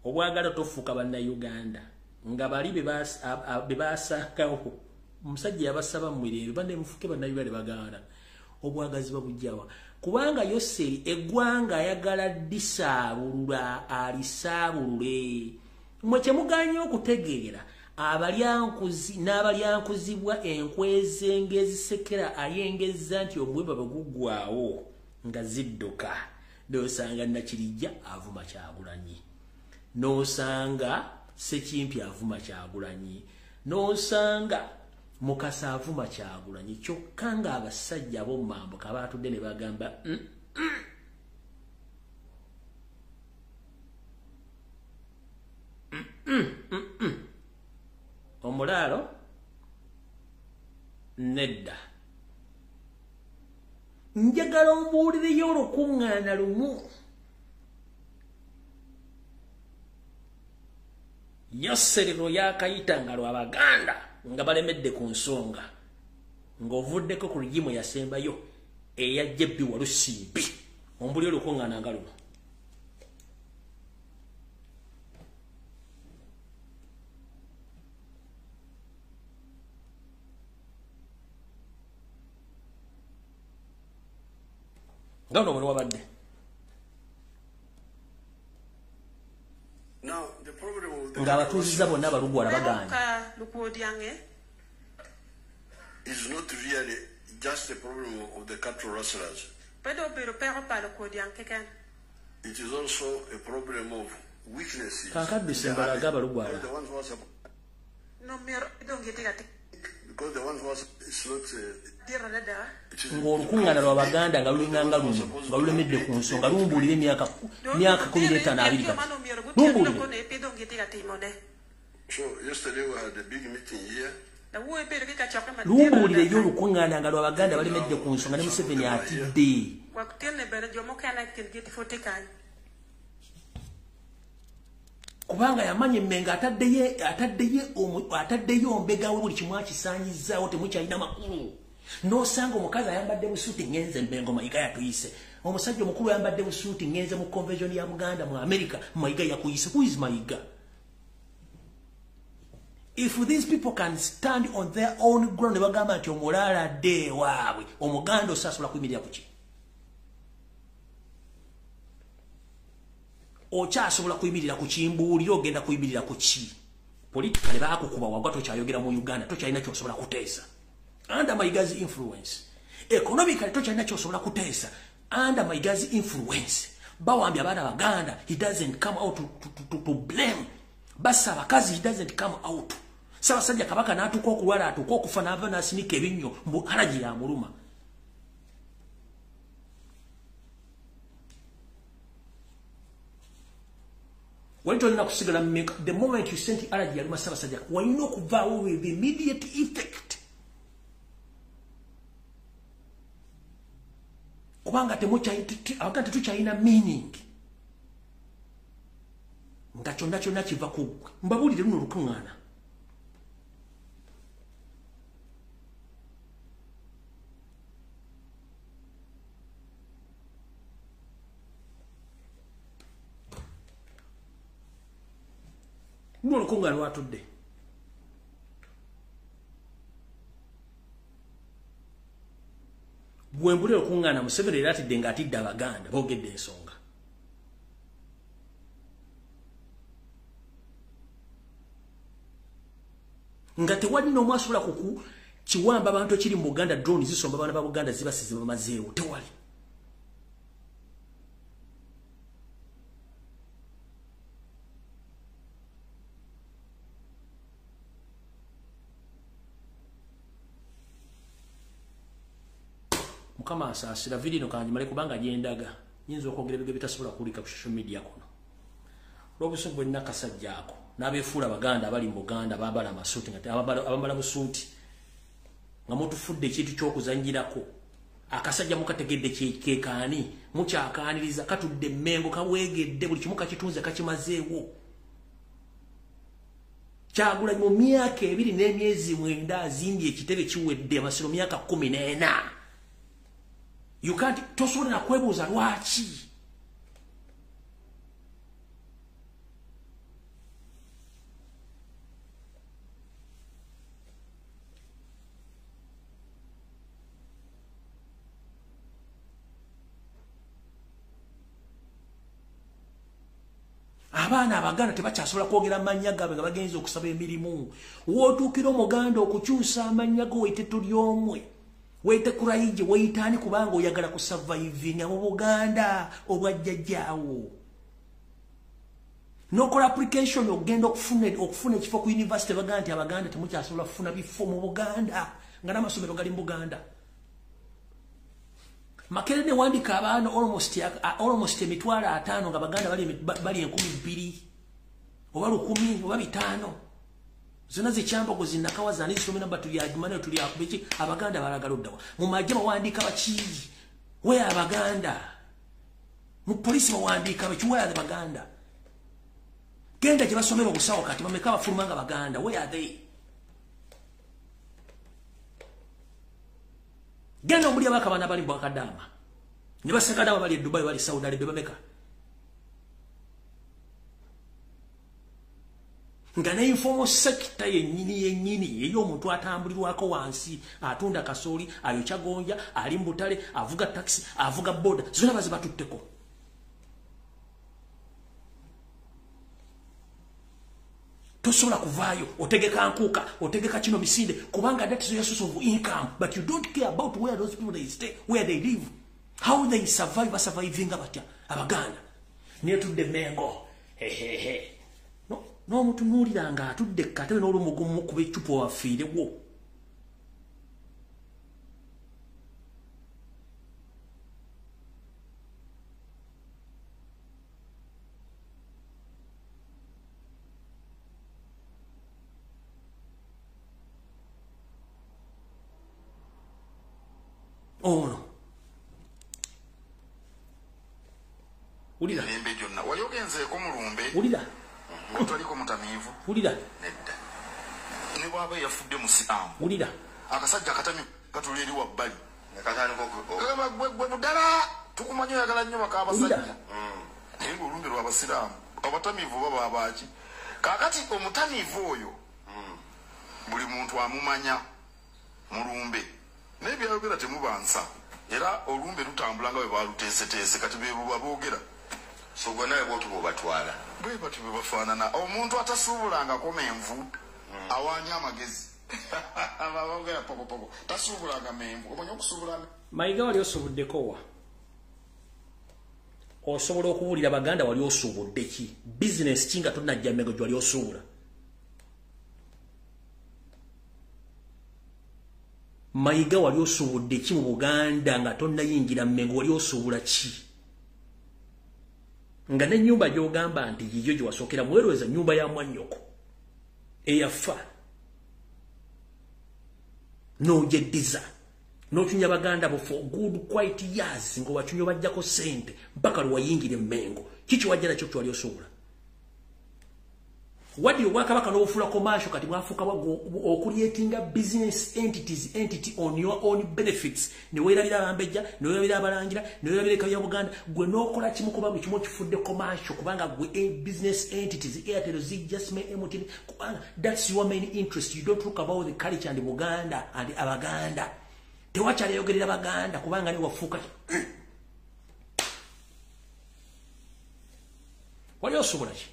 obwagala tofuuka bannayuganda nga bali be baasangawo. Omusajja yabasaba mmirembe banne mufuuke bannayuganda bagaana. Obwagazi babuggyawa kubanga Yoseri eggwanga ayagala disaabulula alisaabulule. Mwe kyemuganye okutegeera abalyankuzi n'abalyankuzibwa enkwezenge ezisekera ayengezza nti omuwemba bwe guggwawo nga zidduka. N'osanga Nakirijja avuma Kyagulanyi, n'osanga Sekimpi avuma Kyagulanyi, n'osanga Mukasa avuma Kyagulanyi. Kyokka ng'abasajja ab'omumambuka baatudde ne bagamba omulaalo nedda. Njagala ombuulireyo olukuŋŋaana lumu Yoseri lwe yakayita nga lw'Abaganda nga balemedde ku nsonga, ng'ovuddeko ku lugimu yasembayo eya JB Walusimbi. Ombuulire olukuŋŋaana nga luno. Nga luno bwe lwabadde. Ng'abatuuzizza bonna abalugwala bagaanye. Is not really just the problem of the cattle rustlers. It is also a problem of weaknesses. Kaakadde Sembalaga abalugwala. Because the one who was, it's not, Ng'olukuŋŋaana lw'Abaganda nga lulinganga luno nga lulemedde ku nsonga lumbuulira emyaka 15 20 kati lumbuulire. Lumbuulire eby'olukuŋŋaana nga lw'Abaganda balemedde ku nsonga ne Museveni atidde. Kubanga yamanya Emmengo ataddeyo ombega we buli kimu akisaanyizaawo temukyalina makulu. N'osanga omukazi ayambadde busuuti ngenze Mmengo Mayiga yatuyise. Omusajja omukulu ayambadde busuuti ngenze mu convention ya Buganda mu America Mayiga yakuyise. Who is Mayiga? If these people can stand on their own ground ne bagamba nti omulaala adde ewaabwe, Omuganda osasobola kuyimirira ku ki? Okyasobola kuyimirira ku kimbuulira ogenda kuyimirira ku ki? Politically baakukuba wagwa tokyayogera mu Uganda, tokyalina ky'osobola kuteesa. Under Mayiga's influence. Economically tokyalina ky'osobola kuteesa. Under Mayiga's influence. Bawambye abaana Baganda, he doesn't come out to blame. Bassa abakazi, he doesn't come out. Ssaabasajja Kabaka n'atuuka okulwala atuuka okufa n'ava n'asinika ebinnyo mbu alaji yamuluma. Wali tolina kusigala mmeka. The moment you sent allergy yaluma Ssaabasajja, walina okuvaawo with immediate effect. Kubanga tetukyalina meaning. Nga kyonna kyonna kiva ku ggwe. Mbabuulire luno olukuŋŋaana. Luno olukuŋŋaana lwatudde. Bwe mbulira olukuŋŋaana Museveni era atidde ng'atidde Abaganda boogedde ensonga. Nga tewali n'omu asobola kuku kiwamba abantu ekiri mu Buganda, drone zisomba abaana ba Buganda zibasize bamazeewo, tewali. Mukama asaasira video kanjimale kubanga gyendaga nyinza okwogera ebigambo bitasobola kuwulika ku social media kuno. Olw'obusungu bwe nnina akasajja ako n'abeefuula Abaganda abali mu Buganda bambala amasuuti nga abambala busuuti nga mutufudde ekintu ky'okuzannyirako. Akasajja mukategedde kekaani mukyakaaniriza katudde Mmengo kaweegedde buli kimu kakitunze kakimazeewo. Kyagulanyi mu myaka 2 n'emyezi 9 azimbye ekitebe kiwedde amasiro myaka 14. You can't tosobola na kwebuuza lwaki. Abaana Abaganda tebakyasobola kwogera amannya gaabwe nga bagenze okusaba emirimu. W'otuukira Omuganda okukyusa amannya go weyite Turyomwe, weyite Kurayije, weyite ani kubanga oyagala kusurvivinga mu Buganda obwajjajjaawo. N'okola application ogenda okufuna ekifo ku university bagamba nti Abaganda temukyasobola kufuna bifo mu Buganda nga n'amasomero gali mu Buganda. Makerere wandika abaana almost 5,000 nga Baganda bali 2,000 oba 1,000 oba 5,000. Zonna zikyambogo zinakawa zani zisomera batuli agimane tuli akubeki Abaganda balagala oddawa. Mu magye bawandiika baki? We Abaganda. Mu poliisi bawandiika baki? We Abaganda. Genda gye basomera obusawo kati bameka bafuluma nga Baganda. Where are they? Genda omuli abaka bana bali mbwakadama. Ne basekadama bali e Dubai bali Saudi Arabia bameka. Nga ne informal sector yennyini ey'omuntu atambulirwako wansi atunda kasooli ayokya gonja ali mu butale avuga taxi avuga boda zonna bazibatutteko. Tosobola kuvaayo otegeka nkuuka otegeka kino misinde kubanga that is your source of income, but you don't care about where those people they stay, where they live, how they survive, basurvivinga batya Abaganda. Netudde Mengo hehehe no n'omutunuulira nga atudde katebe n'olumugumu kuba eccupa wafiirewo. Ono wulira emirembe gyonna wali ogenzeeko mu lumbe. Wulira. Otaliko mutamiivu. Wulira. Nedda. Ne bw'aba yafudde musiraamu. Wulira. Akasajja akatami katula eri wabbali. Kagamba gwe budala tukumanyi oyagala nnyo baka abasajja. Naye ng'olumbe lw'abasiraamu abatamiivu baba abaaki. Kaakati omutamiivu oyo buli muntu amumanya mu lumbe. Naye byayogera temubansa. Era olumbe lutambula nga bwe baluteeseteese kati be boogera. So gwe nawe bw'otu bw'obatwala. Bwe batyo bwe bafaanana. Omuntu atasuubulangako menvu awaanya amagezi. Ababoogera pokopoko. Tasuubulanga menvu. Omanyi okusuubulanga. Mayiga wali osuubuddeko wa? Osobola okuwulira Baganda wali osuubudde ki? Bizinesi ki nga tonnajja Mmengo gye wali osuubula? Mayiga wali osuubudde ki mu Buganda nga tonnayingira Mmengo wali osuubula ki? Nga n'ennyumba gy'ogamba nti yiyo gye wasookera mwerweza nnyumba ya mwannyoko eyafa n'ogyeddiza n'ocunya Baganda bo for good quite years ng'obacunya bajjako ssente mpaka lwe wayingira Mmengo. Kiki wajja nakyo kye wali osuubula? Wadde obwakabaka n'obufuula commercial kati bwafuuka okucreatinga business entities, entity on your own benefits. Ne weerabira abambejja, ne weerabira abalangira, ne weerabira ekka ya Buganda. Gwe n'okola kimu kuba buli kimu okifudde commercial kubanga gwe business entities, Airtel, Zijja, MTN, kubanga that's your main interest. You don't look about the culture and Buganda and Abaganda. Tewakyaleyogerera Baganda kubanga ne wafuuka. Wali osobola ki?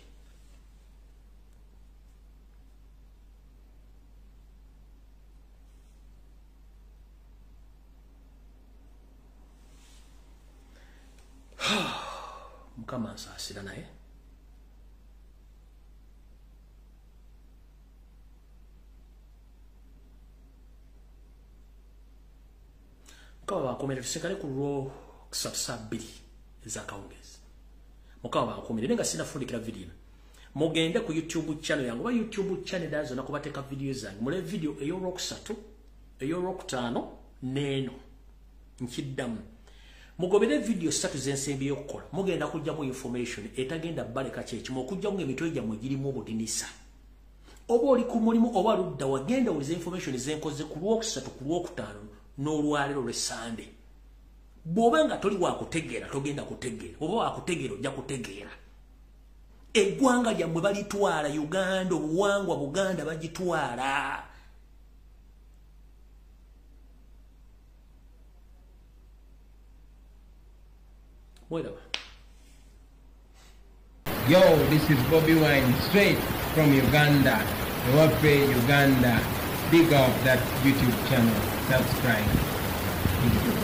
Mukama nsaasira naye. Mukama bakomere tusekale ku lwokusatu saa bbiri ez'akawungeezi. Mukama bakomere naye nga sinnafundikira vidiyo eno. Mugende ku YouTube channel yange oba YouTube channel ddala zonna kubateeka vidiyo zange. Mule vidiyo ey'olwokusatu, ey'olwokutaano n'eno. Nkiddamu. Mugobere video ssatu z'ensembi y'okukola. Mugenda kujjamu information etagenda baleka kyekimu okujjamu emitwe gyammwe girimu obudinisa. Oba oli ku mulimu oba ludda wagenda owulize information zenkoze ku lwokusatu, ku lwokutaano n'olwaleero lw'Essande. Bw'oba nga toli wakutegeera togenda kutegeera. Oba wakutegeera ojja kutegeera. Eggwanga lyammwe balitwala Uganda, obuwangwa Buganda bagitwala. Yo, this is Bobi Wine, straight from Uganda, Ewaffe Uganda. Big up that YouTube channel. Subscribe. Thank you.